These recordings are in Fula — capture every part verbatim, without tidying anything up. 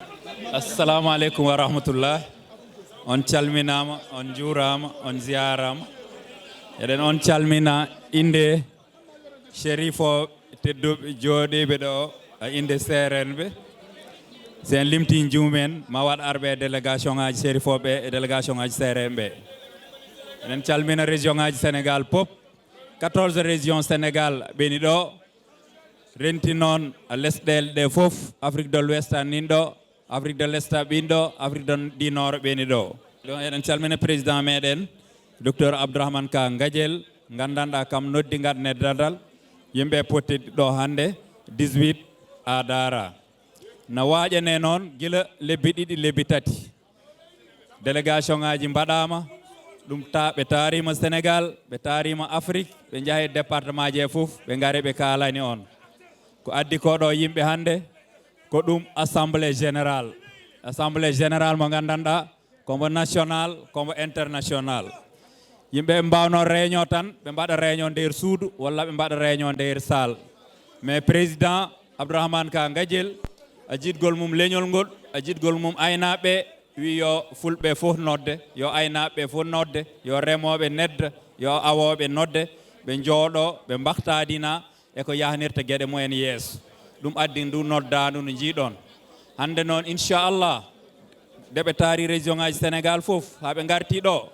Assalamu aleykum wa rahmatullah. On calminaama, on njuuraama, on ziyaaraama. Eɗen on calmina innde sherifooɓe tedduɓe jooɗiiɓe ɗo, e innde seerenɓe. Si en limtii njuumen, ma waɗ arɓe e délégation ŋaaji sherifooɓe e délégation ŋaaji seerenɓe. Eɗen calmina région ŋaaji Sénégal pop, quatorze régions Sénégal ɓeni ɗo. Renti noon lesɗeele ɗe fof, Afrique de l'Ouest a nin ɗo, Afrique de l'Est a ɓin ɗo, Afrique de, du Nord ɓeni ɗo. Ɗon eɗen calmina président meɗen, Docteur Abdourahmane Ka Gadiel, nganndanɗaa kam noddi ngat neddandal, yimɓe potti ɗo hannde dix-huit a dara. Na waaƴane noon gila lebbi ɗiɗi, lebbi tati. Délégation ŋaaji mbaɗaama, ɗum ta, ɓe taariima Sénégal, ɓe taariima Afrique, ɓe njahi département ji e fof, ɓe ngari ɓe kaalani on. Ko addi ko ɗo yimɓe hannde, ko ɗum assemblée générale. Assemblée générale mo nganndanɗaa, ko mbo national, ko mbo international. Yimɓe ɓe mbaawno réunion tan, ɓe mbaɗa réunion nder suudu, walla ɓe mbaɗa réunion nder salle. Mais président Abdourahmane Ka Gadiel, a jiɗgol mum leñol ngol, a jiɗgol mum aynaaɓe, wi yo fulɓe fof nodde, yo aynaaɓe fof nodde, yo remooɓe nedda, yo awooɓe nodde, ɓe njooɗo, ɓe mbaxtaadina e ko yahnirta geɗe mumen yeeso. Ɗum addi ndu noddaandu ndu njiiɗon. Hannde noon, inchallah, nde ɓe taari région ŋaaji Sénégal fof, haa ɓe ngarti ɗo,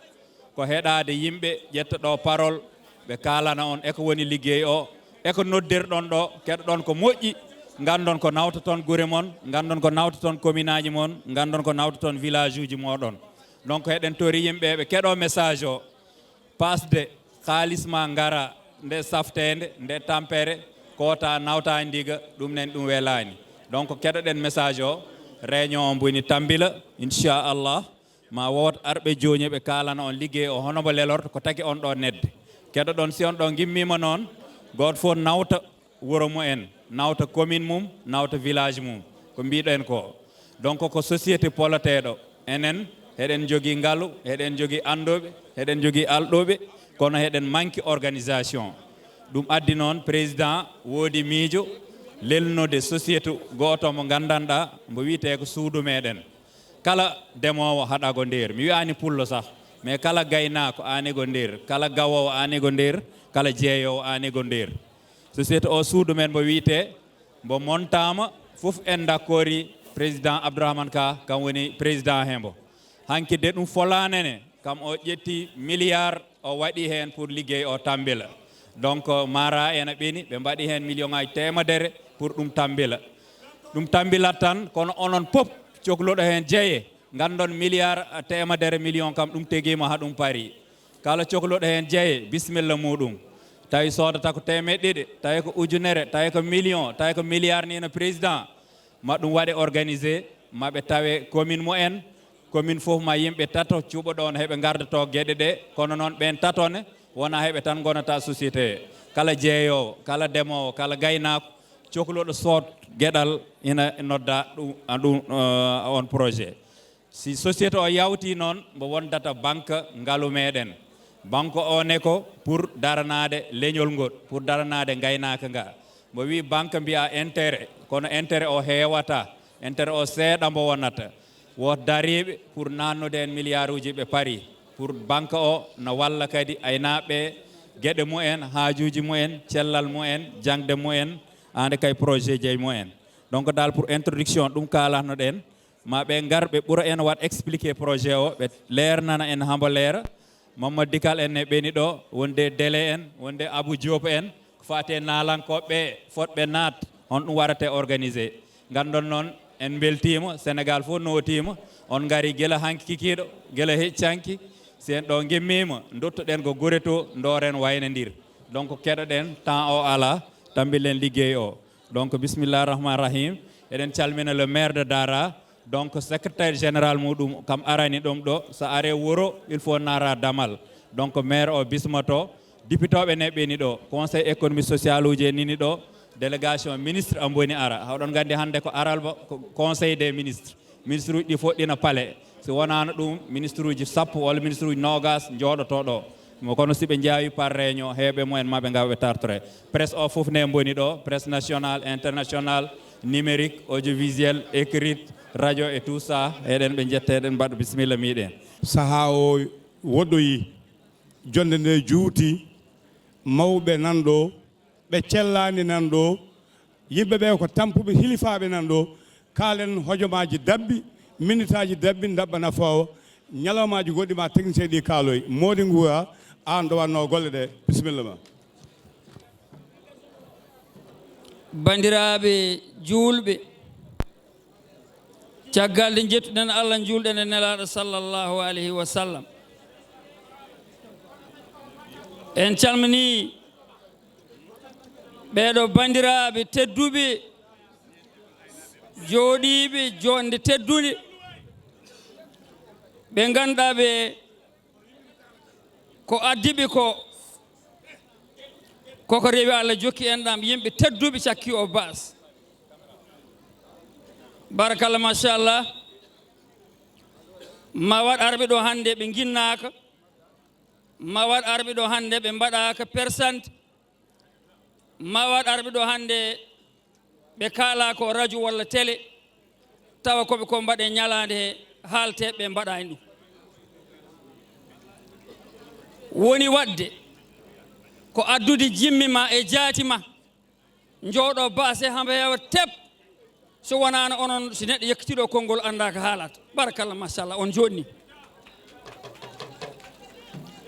ko heɗaade yimɓe, ƴetta ɗo parole, ɓe kaalana on e ko woni liggey o, e ko noddirɗon ɗo, keɗoɗon ko moƴƴi, nganndon ko nawta toon gure mon, nganndon ko nawta toon commune aji mon, nganndon ko nawta toon village uji moɗon. Donc, eɗen tori yimɓe ɓe keɗo message o, pasde kaalis ma ngara nde safteende, nde tampere, koota nawta ndiga, ɗum nen ɗum welaani. Donc, keɗoɗen message o, réunion on boni tambila, inchallah, ma woot arɓe jooño ɓe kaalana on liggey o hono mbo lelorto ko taki on ɗo nedde. Keɗoɗon si on ɗo ngimmiima noon, gooto fof nawta wuro mumen, nawta commune mum, nawta village mum, ko mbiɗen ko. Donc ko société poloteeɗo, enen heɗen jogii ngalu, heɗen jogii annduɓe, heɗen jogii alɗuɓe, kono heɗen manki organisation. Ɗum addi noon président woodi miijo lelnude société gooto mo nganndanɗaa mbo wiyetee ko suudu meɗen. Kala demoowo haɗa ko nder. Mi wiyaani pullo sah, mais kala gaynaako aani ko nder, kala gawoowo aani ko nder, kala jeeyoowo aani ko nder. Société o suudu men mbo wiyetee, mbo montaama, fof en dakkoori président Abdourahmane Ka, kam woni président he mbo. Hanki de ɗum folaanene, kam o ƴetti milliard, o waɗi heen pour liggey o tambila. Donc, mara ena ɓeni, ɓe mbaɗi heen million ŋaaji teemedere pour ɗum tambila. Ɗum tambilat tan, kono onon pop cokluɗo heen jeye, nganndon milliard teemedere million kam ɗum tegiima haa ɗum pari. Kala cokluɗo heen jeye, bisimilla muɗum. Tawi soodata ko teemeɗɗe ɗiɗi, tawi ko ujunere, tawi ko million, tawi ko milliard ni no président. Ma ɗum waɗe organisé, ma ɓe tawe commune mumen, commune fof ma yimɓe tato cuuɓa ɗoon heɓe ngardoto geɗe ɗe, kono noon ɓeen tato ne wona heɓe tan ngonata société. Kala jeeyoowo, kala demoowo, kala gaynaako, cokluɗo sood geɗal ina nodda ɗum, a ɗum, eh, on projet. Si société o yawti noon, mbo wondata banque ngalu meɗen. Banque o ne ko pour daranaade leñol ngol, pour daranaade ngaynaaka nga. Mbo wi banque mbiya intérêt, kono intérêt o heewata, intérêt o seeɗa mbo wonata. Woot dariiɓe pour nannude en milliard uji ɓe pari, pour banque o no walla kadi aynaaɓe geɗe mumen, haajuuji mumen, cellal mumen, jaŋde mumen, aande kay projet jeyi mumen. Donc dal pour introduction ɗum kaalatno ɗen, ma ɓe ngar ɓe ɓura en waɗ expliqué projet o, ɓe leernana en hambo leera. Mamadou Dikal en ne ɓeni ɗo, wonde Dele en, wonde Abou Diop en, ko faati e naalankooɓe ɓe fotɓe naat, on ɗum warate organisé. Nganndon noon, en mbeltiima, Sénégal fof nootiima, on ngari gila hanki kikiiɗo, gila hecci hanki, si en ɗo ngimmiima, ndottoɗen ko gure to, ndooren waynandir. Donc keɗoɗen, temps o alaa, tambilen liggey o. Donc, bismillah rahman rahim. Eɗen calmina le maire de Dara. Donc, secrétaire général muɗum kam arani ɗum ɗo. So are wuro, il faut nara damal. Donc, maire o bismoto. Dipitooɓe ne ɓeni ɗo. Conseil économique social uji e nini ɗo. Délégation ministre am woni ara. Hawɗon nganndi hannde ko aral ba, ko conseil des ministres. Ministre uji ɗi fof ɗina palais. Si wonaano ɗum, ministre uji sappo walla ministre uji noogas njooɗoto ɗo. Mo kono si ɓe njaawi par réunion, heeɓe mumen ma ɓe ngawa ɓe tartore. Presse o fof ne mboni ɗo, presse nationale, internationale, Numérique, audiovisuel, écrite, radio et tout ça, eɗen ɓe njetta, eɗen mbaɗa bisimilla miɗen. Sahaa o woɗɗoyi, jonnde nde juuti, mawɓe nan ɗo, ɓe cellaani nan ɗo, yimɓe ɓe ko tampuɓe, hilifaaɓe nan ɗo. Kaalen hojomaaji daɓɓi, minitaaji daɓɓi, ndaɓɓa nafoowo. Ñalawmaaji goɗɗi ma technicien ɗi kaaloy. Moodi Nguura, aan ɗo wannoo golle ɗe. Bisimilla ma. Banndiraaɓe juulɓe, caggal nde njettuɗen Allah, njuulɗen e Nelaaɗo sallallahu alayhi wa sallam, en calminii ɓeeɗo banndiraaɓe tedduɓe, jooɗiiɓe joɗnde teddunde, ɓe ngannduɗaa ɓe ko addiɓe ko, koko rewi Allah jokki en ɗam, yimɓe tedduɓe cakki o baas. Barakallah, machallah. Ma waɗ arɓe ɗo hannde ɓe nginnaaka, ma waɗ arɓe ɗo hannde ɓe mbaɗaaka persante, ma waɗ arɓe ɗo hannde ɓe kaala ko radio walla télé, tawa koɓe ko mbaɗe ñalaande he haalte ɓe mbaɗaani ɗum. Woni waɗde ko addude jimmi ma e jaati ma, njooɗo baase hamba heewa tep, so wonaano onon, si neɗɗo yekkitiiɗo konngol anndaa ko haalata. Barakallah, machallah, on jooɗni.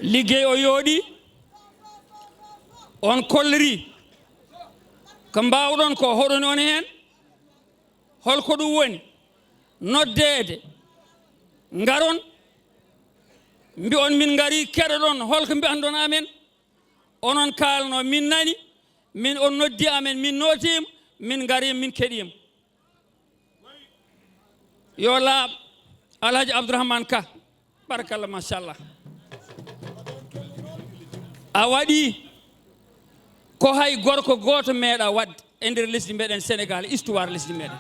Liggey o yooɗi, on kolliri ko mbaawɗon ko, hoɗoni on heen. Holko ɗum woni? Noddeede, ngaron, mbi'on min ngarii, keɗoɗon, holko mbi'anɗon amen? Onon kaalno, min nani, min on noddi amen, min nootiima, min ngariima, min keɗiima. Yo laaɓ, Alhaji Abdourahmane Ka. Barakallah, machallah. A waɗi ko hay gorko gooto meeɗa waɗde e nder lesdi meɗen Sénégal, histoire lesdi meɗen.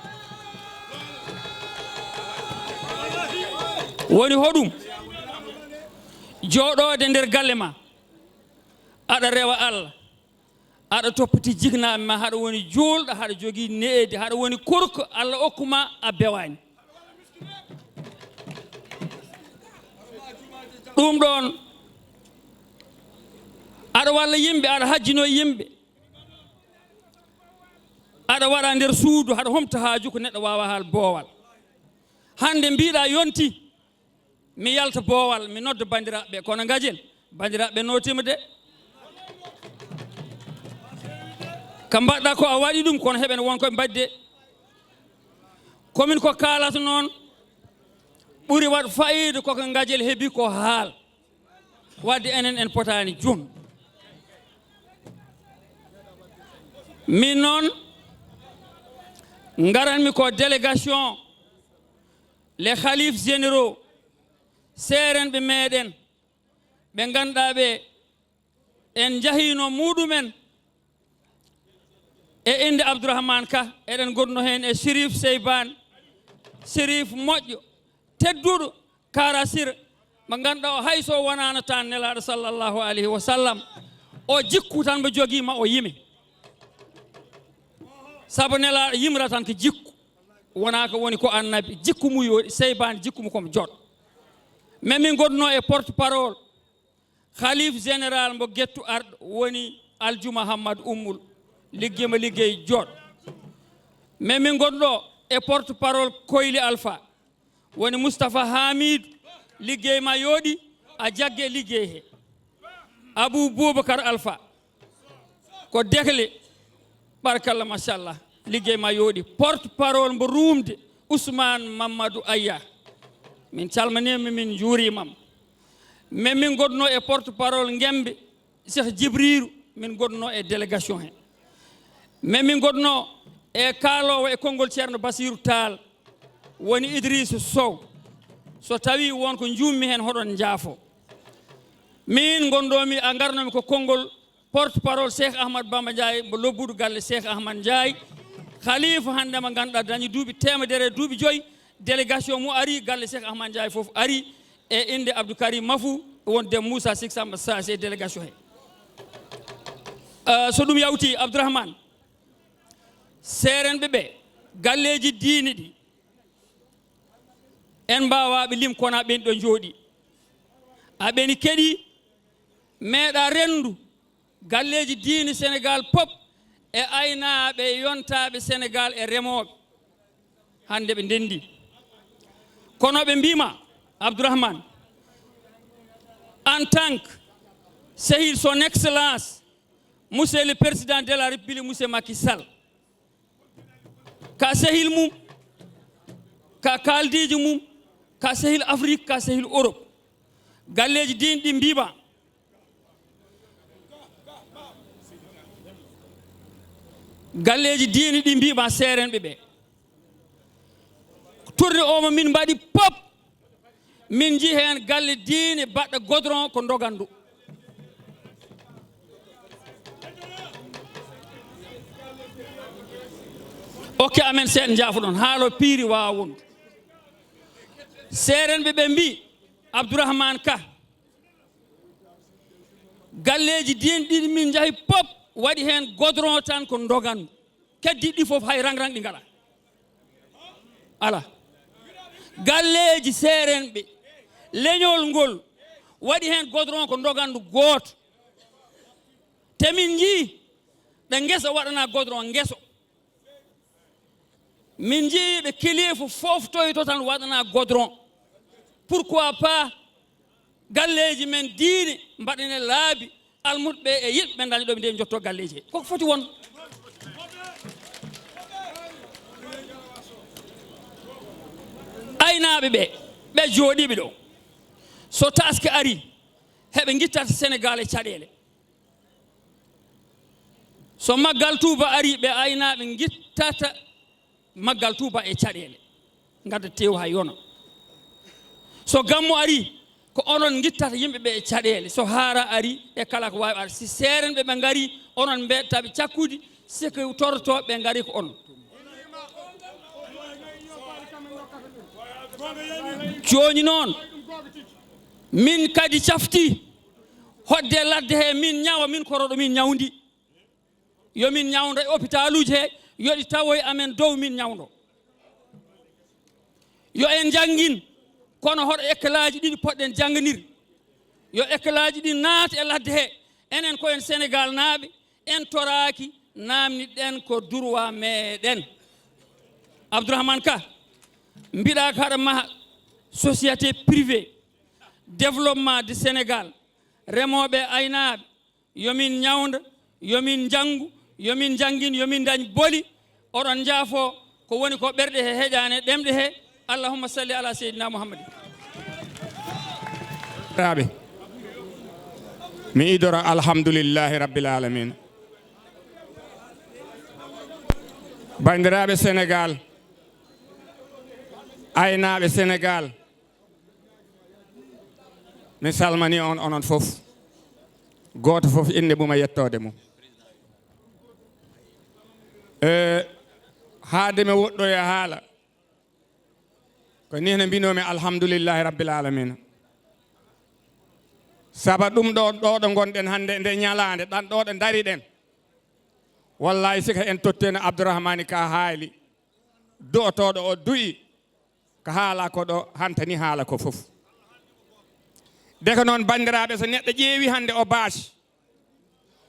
Woni hoɗum? Jooɗoode nder galle ma, aɗa rewa Allah, aɗa toppiti jiknaaɓe ma, haɗa woni juulɗo, haɗa jogii needi, haɗa woni kurko, Allah okku ma, a bewaani. Ɗum ɗoon, aɗa walla yimɓe, aɗa hajjino yimɓe, aɗa waɗa nder suudu, haɗa homta haaju ko neɗɗo waawa haal boowal. Hannde mbiɗa yonti, mi yalta boowal, mi nodda banndiraaɓe ɓe, kono Ngajel, banndiraaɓe ɓe nootiima de. Ka mbaɗɗa ko a waɗi ɗum, kono heɓen won koɓe mbaɗi de. Komin ko kaalata noon ɓuri waɗ faayiida koko Ngajel heɓi ko haal. Wadde enen en potaani jun. Min noon, ngaranmi ko délégation les khalifes généraux, seerenɓe meɗen, ɓe ngannduɗaa ɓe, en njahiino muɗumen e innde Abdourahmane Ka, eɗen ngonno heen e Chérif Seybane, Chérif moƴƴo, tedduɗo, karasir, mo ngannduɗaa o hay so wonaano tan Nelaaɗo sallallahu alayhi wa sallam, o jikku tan mo jogii ma o yime. Sabu Nelaaɗo yimra tan ko jikku, wonaa ko woni ko annabi, jikku mum yooɗi, Seybane jikku mum ko mo jooɗo. Mais min ngonno e porte parole, Khalif général mo Gettu Arɗo woni Aljuma Hammad Ummul, liggima liggey jooɗo. Mais min ngonno e porte parole Koyli Alpha, woni Moustapha Hamidou, liggey ma yooɗi, a jagge liggey he. Abou Boubacar Alpha, ko Dekle, barkalla machallah, liggey ma yooɗi. Porte parole mbo Rumde, Ousmane Mamadou Aya, min calminima, min njuurimam. Mais min ngonno e porte parole Ngembe, Cheikh Djibriru, min ngonno e délégation he. Mais min ngonno e kaalowo e konngol Ceerno Basiru Taal, woni Idrissa Sow. So tawi won ko njuummi heen, hoɗon njaafo. Min ngonɗomi, a ngarnomi ko konngol porte parole Cheikh Ahmad Bamba Ndiaye, mo lobbudu galle Cheikh Ahmad Ndiaye, khalifa hannde mo ngannduɗaa dañi duuɓi teemedere e duuɓi joyi, délégation mo ari, galle Cheikh Ahmad Ndiaye fof ari, e innde Abdou Karim Mafou, won dem Moussa Sik Samba Sase e délégation he. Euh, so ɗum yawti, Abdourahmane, seerenɓe ɓe, Galleeji diini ɗi, en mbaawaaɓe lim, kono aɓeni ɗo njooɗi. Aɓeni keɗi, meeɗa renndu galleeji diini Senegaal pop e aynaaɓe e yontaaɓe Senegaal e remooɓe. Hannde ɓe ndenndi. Kono ɓe mbiima, Abdourahmane, en tant que sehil son excellence, monsieur le président de la République, monsieur Macky Sall, ka sehil mum, ka kaaldiijo mum, ka sehil Afrique, ka sehil Europe. Galleeji diini ɗi mbiima, galleeji diini ɗi mbiima seerenɓe ɓe. Tournée o mo min mbaɗi pop, min njii heen galle diine baɗɗo godron ko ndogandu. Okke amen seeɗa, njaafoɗon, haalo piiri waawa wonde. Seerenɓe ɓe mbii, Abdourahmane Ka, galleeji diine ɗiɗi min njahi pop, waɗi heen godron tan ko ndogandu. Keddiiɗi ɗi fof hay rang-rang ɗi ngalaa. Alaa. Galleeji seerenɓe, leñol ngol waɗi heen godron ko ndogandu gooto. Te min njii ɗo ngeso waɗanaa godron ngeso. Min njii ɗo kiliifu fooftoyto tan waɗanaa godron. Pourquoi pas galleeji men diine mbaɗane laabi, almuɓɓe e yimɓe ɓe daña ɗo ɓe nde njotto galleeji he. Koko foti won? Aynaaɓe ɓe, ɓe jooɗiiɓe ɗo, so taske ari, heɓe ngittata Senegaal e caɗeele. So Maggal Tuuba ari, ɓe aynaaɓe ngittata Maggal Tuuba e caɗeele, ngadda teewu haa yona. So gammu ari, ko onon ngittata yimɓe ɓe e caɗeele. So haara ari, e kala ko waawi ar, si seerenɓe ɓe ngari, onon mbeɗta ɓe cakkuuji, si ko torotooɓe ɓe ngari ko onon. Jooni noon, min kadi cafti hoɗde ladde he, min ñawa, min korooɗo, min ñawndi. Yo min ñawndo e hôpitaluuji he, yo ɗi tawoy amen dow min ñawndo. Yo en njanngin, kono hoɗo ekkalaaji ɗiɗi poɗɗen jannganir. Yo ekkalaaji ɗi naat e ladde he. Enen ko en Senegaal naaɓe, en toraaki, naamniɗen ko durwa meɗen. Abdourahmane Ka, mbiɗa ko haɗa maha société privée, développement de Sénégal, remooɓe e aynaaɓe, yo min ñawndo, yo min njanngu, yo min njanngin, yo min ndañ boli. Oɗon njaafo ko woni ko ɓerɗe he heƴaani ɗemɗe he. Allahumma salli ala Seydina Muhammadin. Raaɓe, mi idora alhamdulillahi rabbil alamin. Banndiraaɓe Senegaal, aynaaɓe Senegaal, mi salmini on, onon fof. Gooto fof innde mum e yettoode mum. E, haa de mi woɗɗoya haala, ko ni no mbinomi, alhamdulillahi rabbil alamina. Saba ɗum ɗo, ɗo, ɗo ngonɗen hannde, nde ñalaande, ɗan ɗo ɗo ndariɗen. Wallahi, sika en totteno Abdourahmane Ka haali, du'otooɗo o du'i, ko haala ko ɗo hantani haala ko fof. De ko noon, banndiraaɓe, so neɗɗo ƴeewi hannde o baasi,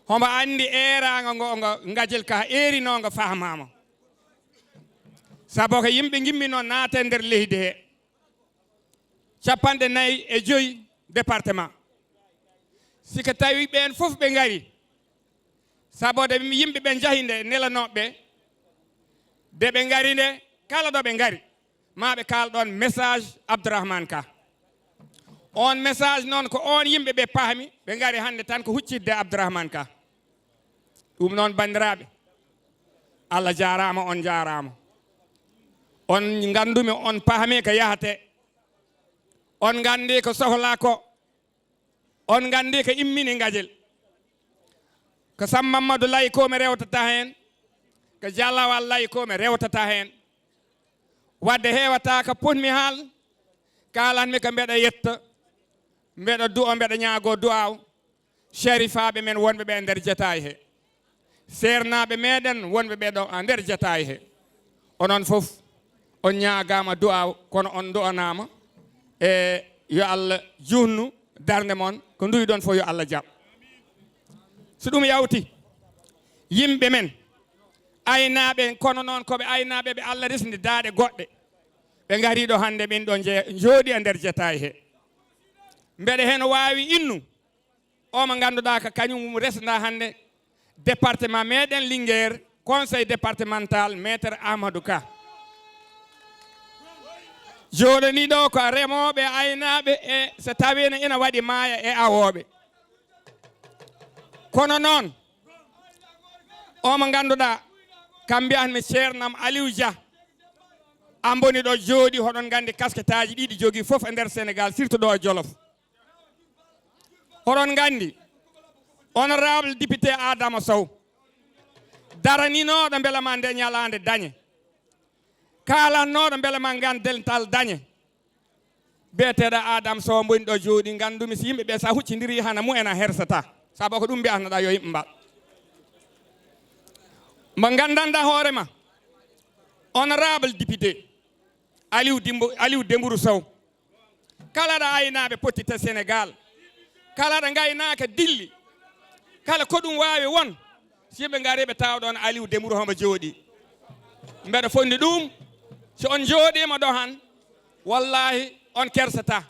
homo anndi eeraango ngo, ngo Ngajel Ka eerinoo ngo fahmaama. Sabu ko yimɓe ngimminoo naate nder leydi he, capanɗe nayi e joyi département. Si ko tawi ɓeen fof ɓe ngari, sabu de yimɓe ɓe njahi nde nelanooɓe, de ɓe ngari nde, kala ɗo ɓe ngari, ma ɓe kaal ɗoon message Abdourahmane Ka. On message noon ko on yimɓe ɓe pahmi, ɓe ngari hannde tan ko huccitde Abdourahmane Ka. Ɗum noon, banndiraaɓe, Allah jaaraama, on njaaraama. On nganndumi, on pahmi ko yahate. On nganndi ko sohlaa ko. On nganndi ko immini Ngajel. Ko Sam Mamadou Laye ko mi rewtata heen, ko Jalawal Laye ko mi rewtata heen. Wadde heewata ko potmi haal, kaalanmi ko mbeɗa yetta, mbeɗa du'o, mbeɗa ñaago du'aaw. Sharifaaɓe men wonɓe ɓe nder jataay he. Seernaaɓe meɗen wonɓe ɓe ɗo nder jataay he. Onon fof on ñaagaama du'aaw, kono on ndu'anaama. E yo Allah juutnu darnde mon, ko nduwi-ɗon fof yo Allah jaɓ. So ɗum yawti, yimɓe men, aynaaɓe, kono noon ko ɓe aynaaɓe ɓe Allah resndi daaɗe goɗɗe, ɓe ngarii ɗo hannde, min ɗo nje-, njooɗii e nder jetaay he. Mbeɗa heen waawi innu o mo ngannduɗaa ko kañum resnda hannde département meɗen Linguère, conseil départemental, maître Amadou Ka. Jooɗanii ɗo ko remooɓe, aynaaɓe, e so tawiino ina waɗi maaya e awooɓe. Kono noon, o mo ngannduɗaa, kam mbiyatmi ceernam Aliou Dia, an mboni ɗo jooɗi, hoɗon nganndi kasketaaji ɗiɗi jogii fof e nder Sénégal, surtout ɗo e Jolof. Hoɗon nganndi, honorable député Adama Sow, daraninooɗo mbele ma nde ñalaande dañe, kaalatnooɗo mbele ma ngan dental dañe. Biyeteeɗo Adama Sow mboni ɗo jooɗi, nganndumi so yimɓe ɓe so a huccindirii hana mumen a hersataa. Sabu ko ɗum mbiyatnoɗaa yo yimɓe mbaɗ. Mo nganndanɗaa hoore ma, honorable député Aliou Dimbo, Aliou Dembourou Sow. Kala ɗo aynaaɓe potti to Sénégal, kala ɗo ngaynaaka dilli, kala ko ɗum waawi won, so yimɓe ngarii ɓe tawa ɗoon Aliou Dembourou homo jooɗii. Mbeɗa fondi ɗum, so on njooɗiima ɗo han, wallaahi on kersataa.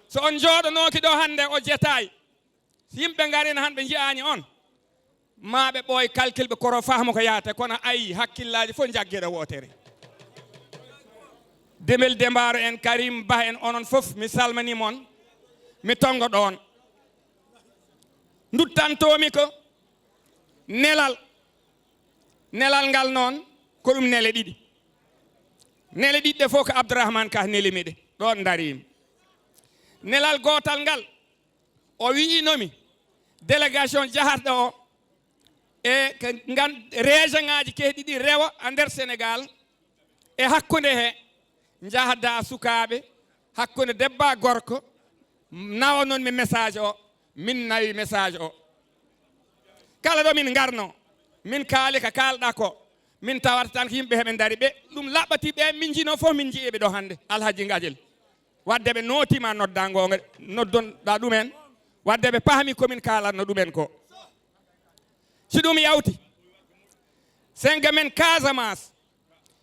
So on njooɗonooki ɗo hannde o jetaay, so yimɓe ngariino han ɓe nji'aani on, ma ɓe ɓooy kalkil ɓe koro fahmo ko yahata, kono ayi hakkillaaji fof njaggeɗo wootere. Demel Dembaaro en, Karim Bah en, onon fof mi salmanii mon, mi tonngo ɗoon. Nduttantoomi ko nelal, nelal ngal noon ko ɗum nele ɗiɗi. Nele ɗiɗi ɗe fof ko Abdourahmane Ka neli mi ɗe, ɗoon ndariimi. Nelal gootal ngal, o wi'inomi délégation jahatɗo o e ko ngan-, région ŋaaji kehɗi ɗi rewa e nder Sénégal, e hakkunde he njahda sukaaɓe, hakkunde debbo e gorko, nawa noon mi message o, min nawi message o. Kala ɗo min ngarno, min kaali ka kaalɗa ko, min tawata tan ko yimɓe heɓe ndari ɓe, ɗum laɓɓati ɓe, min njino fof min nji'iɓe ɗo hannde, Alhaji Ngajel. Wadde ɓe nootiima noddaango, noddonɗa ɗumen, wadde ɓe pahmi ko min kaalatno ɗumen ko. Si ɗum yawti, senga men Casamance,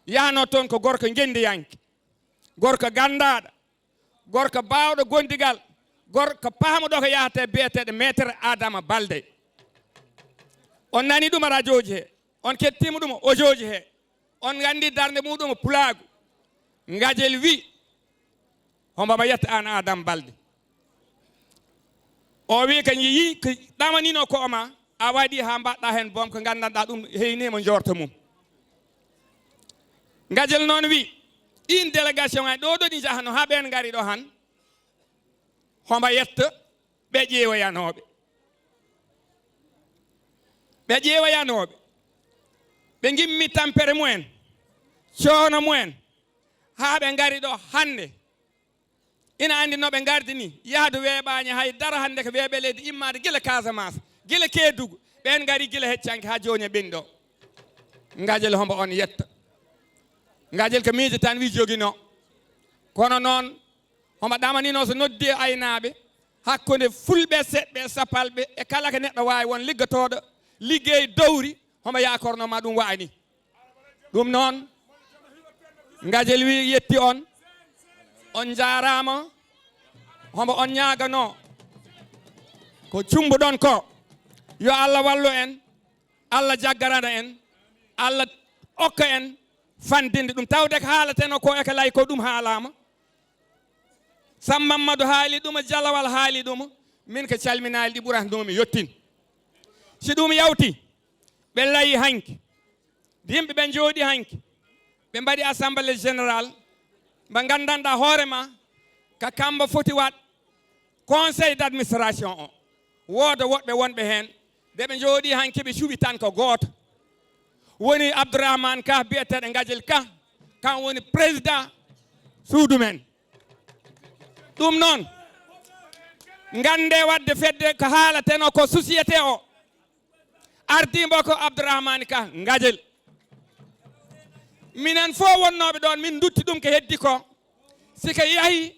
yahno toon ko gorko ngenndiyanke, gorko ganndaaɗo, gorko baawɗo gondigal, gorko pahmuɗo ko yahata e biyeteeɗo Maître Adama Balde. On nani ɗum e rajooji he, on kettiima ɗum e ojooji he, on nganndi darnde muɗum e pulaagu. Ngajel wi, hombo ma yetta aan Adama Balde. O wi ko yii ko ɗamanino ko ma, a waɗi haa mbaɗɗa heen boom ko nganndanɗaa ɗum heyni mo njoorto mum. Ngajel noon wi, ɗiin délégation ay ɗo ɗo ɗi njahano haa ɓeen ngari ɗo han, hombo yetta ɓe ƴeewoyanooɓe. Ɓe ƴeewoyanooɓe. Ɓe ngimmi tampere mumen, coono mumen, haa ɓe ngari ɗo hannde. Ina anndi no ɓe ngardi ni, yahdu weeɓaani hay dara hannde ko weeɓe leydi immaade gila Casamance, gila Kédougou, ɓeen ngari gila heccanke haa jooni e ɓen ɗo. Ngajel hombo on yetta. Ngajel ko miijo tan wi jogino. Kono noon, homo ɗamanino so noddi e aynaaɓe, hakkunde fulɓe, seɓɓe, sapalɓe, e kala ko neɗɗo waawi won liggotooɗo, liggey dowri, homo yaakorno ma ɗum wa'ani. Ɗum noon, Ngajel wi yetti on, on njaaraama, homo on ñaagano, ko cumbuɗon ko, yo Allah wallu en, Allah jaggarana en, Allah okka en fandinde ɗum. Tawde ko haalateno ko e ko lay ko ɗum haalaama. Sam Mammadu haali ɗum, Jalawal haali ɗum, min ko calminaali ɗi ɓuratnoomi yettin. Si ɗum yawti, ɓe layi hanki, yimɓe ɓe njooɗi hanki, ɓe mbaɗi assemblée générale, mba nganndanɗaa hoore ma, ka kambo foti waɗ conseil d'administration o, wooda woɓɓe wonɓe heen, nde ɓe njooɗi hanki ɓe cuɓi tan ko gooto. Woni Abdourahmane Ka, biyeteeɗo Ngajel Ka, kan woni président suudu men. Ɗum noon, ngannde wadde fedde ko haalateno ko société o, ardimbo ko Abdourahmane Ka Ngajel. Minen fof wonnooɓe ɗoon, min ndutti ɗum ko heddi ko. Si ko yahi,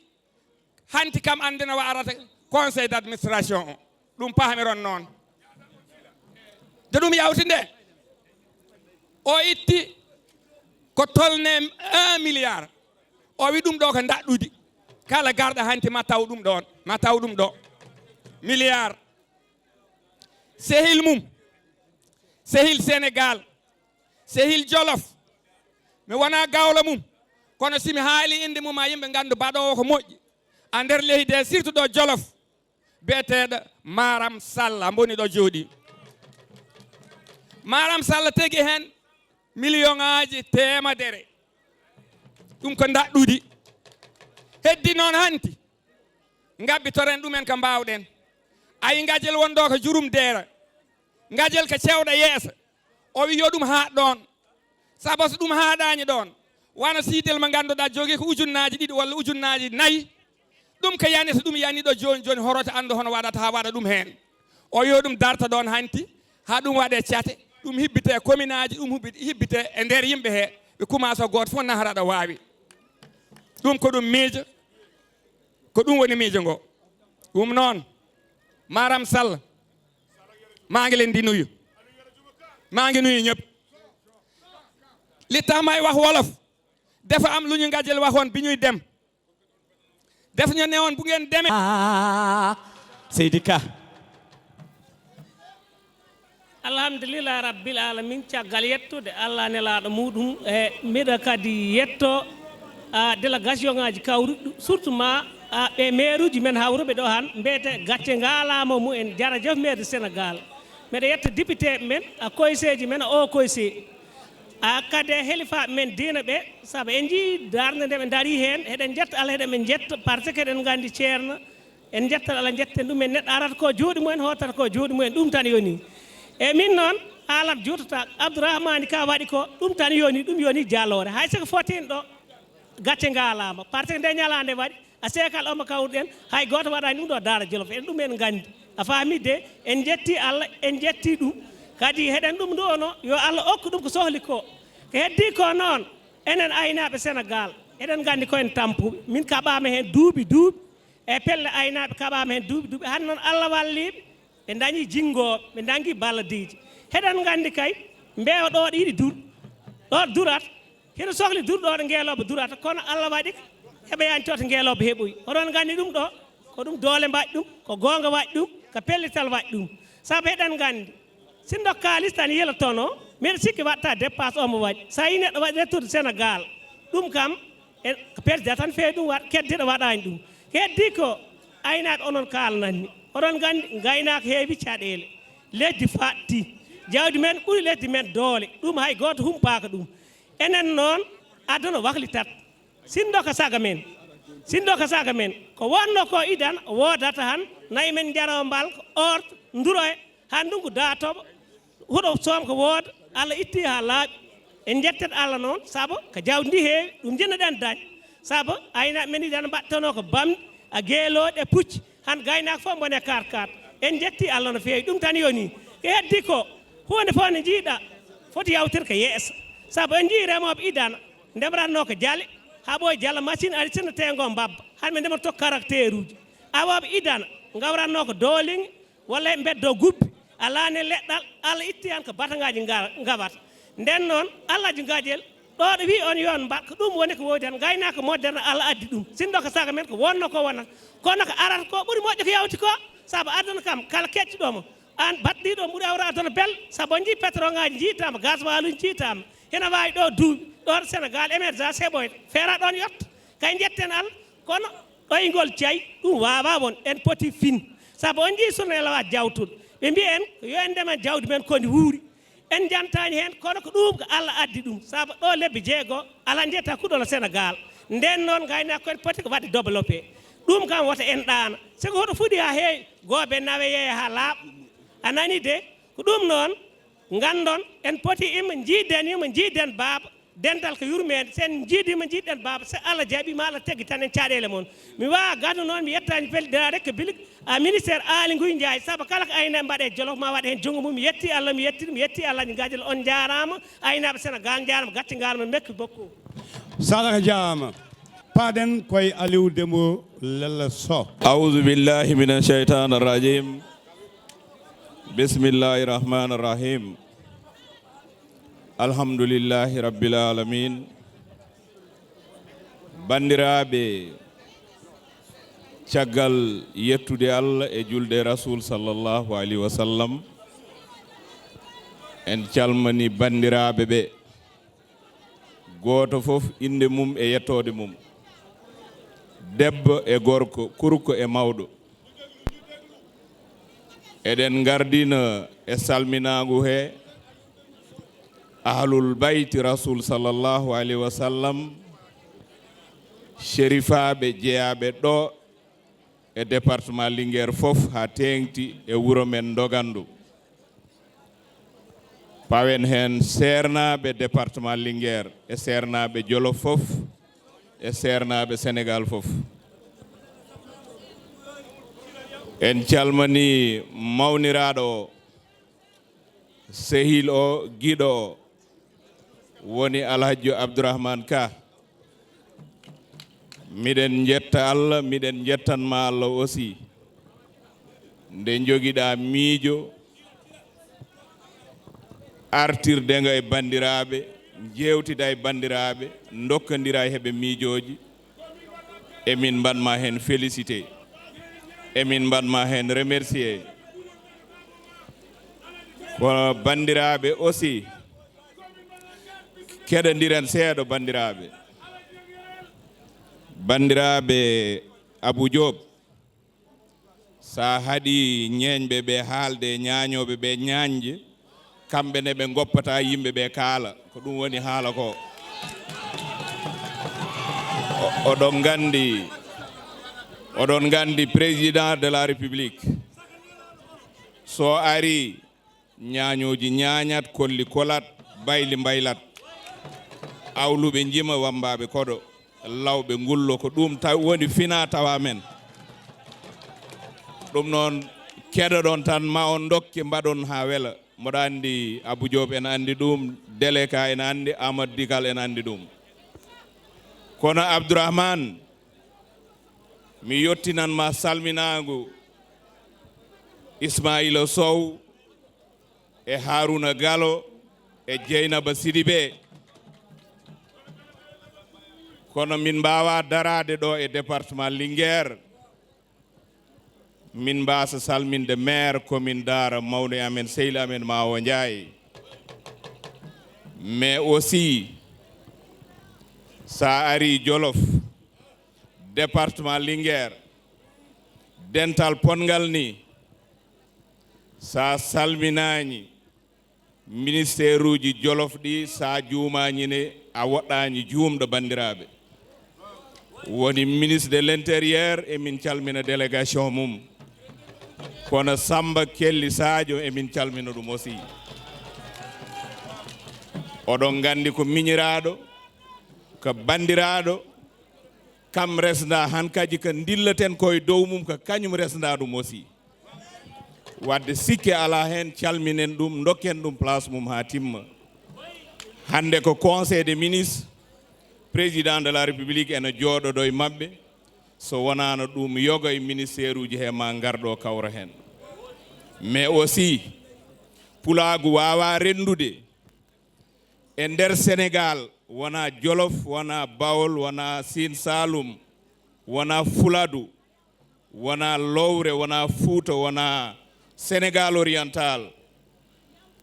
hanti kam anndina wa arata conseil d'administration o. Ɗum pahmiron noon. De ɗum yawti nde. O itti ko tolne un milliard. O wi ɗum ɗo ko ndaɗɗudi. Kala garɗo hanti ma taw ɗum ɗoon, ma taw ɗum ɗo. Milliard. Sehil mum, sehil Senegal, sehil Jolof. Mi wona gawlo mum, kono si mi haali innde mum, ma yimɓe nganndu baɗoowo ko moƴƴi. A nder leydi he, surtout ɗo Jolof, biyeteeɗo Maram Sall, mboni ɗo jooɗi. Maram Sall tegi heen miliyoŋaaji teemedere. Ɗum ko ndaɗɗudi. Heddi noon hanti. Ngabbitoren ɗumen ko mbaawɗen. Ayi ngajel wonɗo ko jurum deera. Ngajel ko cewɗo yeeso. O wi yo ɗum haaɗ ɗoon. Sabu so ɗum haaɗaani ɗoon, wano siidel mo ngannduɗaa jogii ko ujunnaaji ɗiɗi walla ujunnaaji nayi. Ɗum ko yani, so ɗum yani ɗo jooni jooni, horoto anndu hono waɗata haa waɗa ɗum heen. O yo ɗum darta ɗoon hanti, haa ɗum waɗe cate, ɗum hibbite e kominaaji, ɗum hubbi-, hibbite e nder yimɓe he, ɓe kumaso gooto fof nahra ɗo waawi. Ɗum ko ɗum miijo, ko ɗum woni miijo ngo. Ɗum noon, Maram Sall, maa ngi leen di nuyu. Maa ngi nuyu ñëpp. Li tax may wax wolof, dafa am lu ñu ngajel waxoon bi ñuy dem. Def ñu ne woon bu ngeen demee. Ah, Seydi Ka. Alhamdulillah Rabbil Alamin, caggal yettude Allah nelaaɗo muɗum, e mbiɗa kadi yetto, a, délégation ngaji kawruɗi, surtout ma, a, ɓe maire uji men hawruɓe ɗo han, mbiyete gacce ngaalama mumen, jarajof maire de Sénégal. Mbeɗa yetta député men, a, koyseji men, a, o koyse. A, kadi e helifaɓe men diina ɓe, saabu en jii darde nde ɓe daari hen, eɗen jetta Allah, eɗen ɓe jetta, par ce que eɗen gandi ceerno, en jettat Allah, jetten ɗum en, neɗɗo arata ko jooɗi mumen, hootata ko jooɗi mumen, ɗum tan yoni. E min noon, haalam juutata, Abdourahmani ka waɗi ko, ɗum tan yoni, ɗum yoni jaloore. Hay soko fotin ɗo, gacce ngaalama, par ce que nde ñalande waɗi, a seekal omo kawruɗen, hay gooto waɗani ɗum ɗo Daara Jolof, en ɗum en nganndi. A faami de, en njetti Allah, en njetti ɗum. Kadi heɗen ɗum ɗo no, yo Allah okku ɗum ko sohli ko. Ko heddi ko noon, enen aynaaɓe Senegaal, eɗen nganndi ko en tampuɓe. Min kaɓaama heen duuɓi duuɓi, e pelle aynaaɓe kaɓaama heen duuɓi duuɓi. Hannde noon Allah walliiɓe, ɓe ndañi jinngooɓe, ɓe ndanngi balladiiji. Heɗen nganndi kay, mbeewa ɗo ɗo yiɗi dur, ɗo durat, hino sohli durɗo ɗo ngeelooba durata, kono Allah waɗi ko heɓoyaani to to ngeelooba heɓoyi. Oɗon nganndi ɗum ɗo, ko ɗum doole mbaɗi ɗum, ko goonga waɗi ɗum, ko pellital waɗi ɗum. Sabu eɗen nganndi, sinno kaalis tan yelotono, mbeɗa sikki waɗta dépasse omo waɗi. So a yii neɗɗo waɗi retour de Sénégal, ɗum kam, en, ko président tan feewi ɗum waɗ, keddiɗo waɗaani ɗum. Heddi ko aynaaɓe onon kaalananmi. Oɗon nganndi ngaynaaka heewi caɗeele. Lesdi faɗti. Jawdi men ɓuri lesdi men doole. Ɗum hay gooto humpaaka ɗum. Enen noon, aduna waklitat. Sinno ko saga men. Sinno ko saga men. Ko wonno ko idan woodata han. Nayi men njaro mbal, ko orto, nduro e, han ndungu daatoɓo. Huɗo soom ko wooda. Allah itti ha laaɓi. En jettet Allah noon, sabu ko jawdi ndi heewi, ɗum jinnoɗen dañ. Sabu aynaaɓe men idan mbaɗtono ko bamɗi, a geelooɗi e pucci. Han gaynaako fof mbone kaat kaat. En jetti Allah no feewi. Ɗum tan yoni. Ko heddi ko, huunde fof nde njiiɗa, foti yawtirde ko yeeso. Sabu en njii remooɓe idana, ndemratno ko jale, haa ɓooyi jala machine ari sinno teengo mbabba. Han ɓe ndemata to caractère uji. Awooɓe idana, ngawratno ko dooliŋe, walla e mbeddo guppi. Alaa ne leɗɗal, Allah itti han ko batangaaji nga-, ngawata. Nden noon, Allaaji ngajel, ɗo ɗo wi on yon mbaɗ, ko ɗum woni ko woodi tan, ngaynaaka moderne Allah addi ɗum. Sinno ko saga men ko wonno ko wonata. Kono ko arata ko ɓuri moƴƴo ko yawti ko, sabu aduna kam kala keccuɗo mo. An baɗɗiɗo ɓuri awra aduna bel, sabu on jii pétrole ngaji jiitama, gasoil uji jiitama. Hina wawi ɗo duuɓi, ɗo Sénégal émergence heɓoyta. Feera ɗon yotto. Kay jetten Allah, kono ɗoyngol cay, ɗum wawa won, en poti fin. Sabu on jii sunna elawa jawtuɗo. Ɓe mbi en, ko yo en ndema jawdi men koni wuuri. En njantaani heen, kono ko ɗuum ko Allah addi ɗum, sabu ɗo lebbi jeego, alaa njetta kuɗol Senegaal. Ndeen noon, ngaynaaka ko en poti ko waɗde développé. Ɗuum kam, wota en ɗaano. Si ko hoto fuɗi haa heewi, goobe nawe yeeya haa laaɓa. A nanii de? Ko ɗuum noon, nganndon, en poti imma njiiden, imma njiiden baaba, Dental ko yurmeende, so en njiidiima, njiiɗen baaba, so Allah jaɓiima, Allah taggi tan en caɗeele mon. Mi waawaa gaddu noon, mi yettaani pelliraa rek ko bilik a ministére Aly Ngouille Ndiaye, sabu kala ko ayna mbaɗe jolof ma waɗ heen junngo mum. Mi yetti Allah, mi yetti, mi yetti Allah, mi gajal on njaaraama, aynaaɓe Senegaal njaaraama, gacce ngalma, merci beaucoup. Sadaka jaama. Paaden koye Aliou Dembo Lella Sow. أعوذ بالله من الشيطان الرجيم. بسم الله الرحمن الرحيم. الحمد لله رب العالمين. Banndiraaɓe, caggal yettude Allah e julde Rasul sallallahu alayhi wa sallam, en calmini banndiraaɓe ɓe, gooto fof innde mum e yettoode mum, debbo e gorko, kurko e mawɗo. Eɗen ngardina e salminaangu he Ahlul Bayti Rasul sallallahu alayhi wa sallam, sherifaaɓe jeyaaɓe ɗo e département Linguère fof, haa teeŋti e wuro men Ndogandu. Pawen heen seernaaɓe département Linguère e seernaaɓe Jolof fof e seernaaɓe Senegaal fof. En calmini mawniraaɗo o, sehil o, giɗo o, woni Alhajjo Abdourahmane Ka. Miɗen njetta Allah, miɗen njettan ma Allah aussi. Nde njogiɗaa miijo artirde nga e banndiraaɓe, njeewtida e banndiraaɓe, ndokkondira e heɓe miijooji, emin mbaɗ ma heen félicité, emin mbaɗ ma heen remercié. Kono banndiraaɓe aussi, keɗondiren seeɗa banndiraaɓe. Banndiraaɓe Abou Diop, so a haɗi ñeeñɓe ɓe haalde, ñaañooɓe ɓe ñaañde, kamɓe ne ɓe ngoppata yimɓe ɓe kaala. Ko ɗum woni haala ko. O- oɗon nganndi, oɗon nganndi président de la République, so ari, ñaañooji ñaañat, kolli kolat, bayli mbaylat. Awluɓe njima, wammbaaɓe koɗo, lawɓe ngullo, ko ɗum taw woni fina tawa men. Ɗum noon, keɗoɗon tan, ma on ndokke, mbaɗon haa wela. Mboɗo anndi Abou Diop ene anndi ɗum, Dele Ka ene anndi, Amadou Dikal ene anndi ɗum. Kono Abdourahmane, mi yottinan ma salminaangu Ismaila Sow e Haruna Galo e Dieynaba Sidibé. Kono min mbaawaa daraade ɗo e département Linguère, min mbaasa salminde maire commune Daara, mawni amen, sehil amen Maawo Njaay. Mais aussi, so a arii Jolof, département Linguère, dental potngal ni, so a salminaani ministère uji Jolof ɗi, so a juumaani ne, a woɗɗaani juumɗo, banndiraaɓe. Woni ministre de l'intérieur, emin calmina délégation mum. Kono Samba Kelly Sadio, emin calmina ɗum aussi. Oɗon nganndi ko miñiraaɗo, ko banndiraaɗo, kam resnda, han kadi ko ndillaten ko e dow mum, ko kañum resnda ɗum aussi. Wadde sikke alaa heen, calminen ɗum, ndokken ɗum place mum haa timma. Hannde ko Conseil des ministres, Président de la République ene jooɗoɗo e maɓɓe, so wonaano ɗum, yoga e ministère uji he ma ngar ɗo kawra heen. Mais aussi, pulaagu waawaa renndude e nder Senegaal, wonaa Jolof, wonaa Bawol, wonaa Siin Saalum, wonaa Fuladu, wonaa Lowre, wonaa Fuuta, wonaa Senegaal Oriental.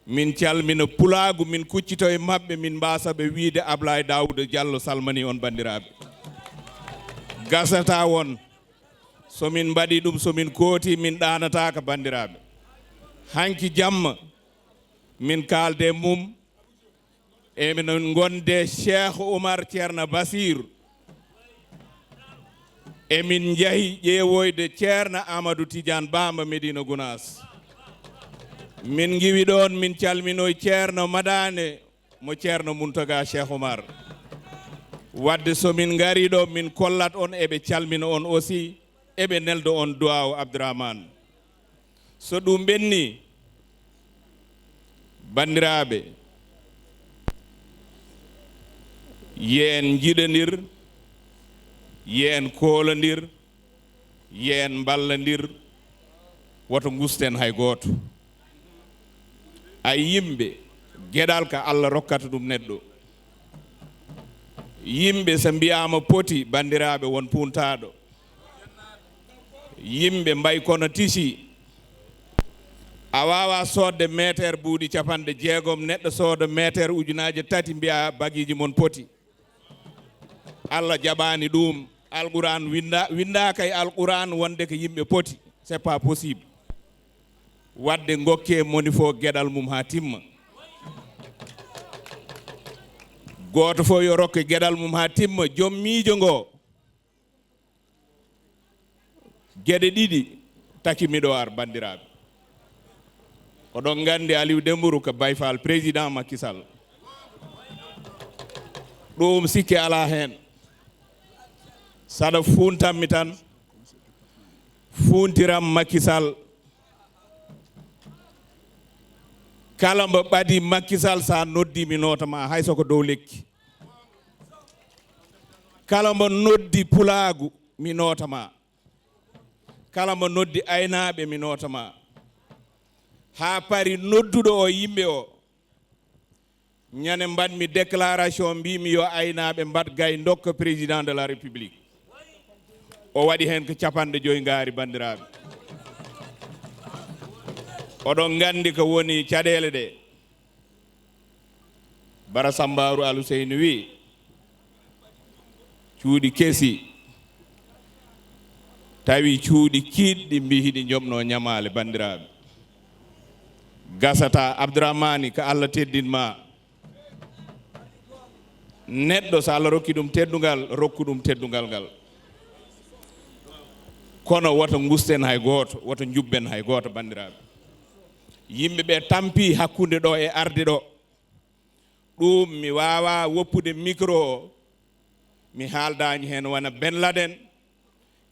Min calmina pulaagu, min kuccito e maɓɓe, min mbaasa ɓe wiyde Ablaye Daouda Diallo salmanii on, banndiraaɓe. Gasata won, so min mbaɗii ɗum, so min kootii, min ɗaanataaka, banndiraaɓe. Hanki jamma, min kaalde mum, emin ngonde Cheikh Oumar Ceerno Basir, emin njahi ƴeewoyde Ceerno Amadou Tidiane Bamba Medina Gounass. Min ngiwi ɗoon, min calminoy Ceerno Madane mo Ceerno Muntaga Cheikh Oumar. Wadde so min ngari ɗo, min kollat on, eɓe calmina on aussi, eɓe nelda on duwaaw Abdourahmane. So ɗum ɓenni, banndiraaɓe, yo en njiɗandir, yo en koolondir, yo en mballandir, woto ngusten hay gooto. Ay yimɓe, geɗal ka Allah rokkata ɗum neɗɗo. Yimɓe so mbiyaama poti, banndiraaɓe, won puuntaaɗo. Yimɓe mbay kono tisi. A waawaa soodde meeteer buuɗi capanɗe jeegom, neɗɗo sooda meeteer ujunaaje tati, mbiya bagiiji mon poti. Allah jaɓaani ɗum. Alquran winnda-, winndaaka e Alquran wonde ko yimɓe poti. C'est pas possible. Wadde ngokkee moni fof geɗal mum haa timma. Gooto fof yo rokke geɗal mum haa timma. Joom miijo ngo. Geɗe ɗiɗi taki miɗo ar, banndiraaɓe. Oɗon nganndi Aliou Dembourou ko Baye Fall président Macky Sall. Ɗum sikke alaa heen. Saɗa fuuntammi tan, fuuntiram Macky Sall. Kala mbo ɓadi Macky Sall, sa noddi, mi noota ma, hay so ko dow lekki. Kala mbo noddi pulaagu, mi noota ma. Kala mbo noddi aynaaɓe, mi noota ma. Haa pari nodduɗo o yimɓe o. Ñande mbaɗmi déclaration, mbimi yo aynaaɓe mbaɗ gay ndokka président de la République. O waɗi heen ko capanɗe joyi ngaari, banndiraaɓe. Oɗon nganndi ko woni caɗeele ɗe. Bara Sambaaru Al Huseyni wi, cuuɗi kesi, tawi cuuɗi kiiɗɗi, mbi hiɗi njoɓno ñamaale, banndiraaɓe. Gasata, Abdourahmani, ko Allah teddin ma. Neɗɗo, so Allah rokki ɗum teddungal, rokku ɗum teddungal ngal. Kono woto ngusten hay gooto, woto njubben hay gooto, banndiraaɓe. Yimɓe ɓe tampi hakkunde ɗo e arde ɗo. Ɗum mi waawaa woppude micro o, mi haaldaani heen wona Ben Laden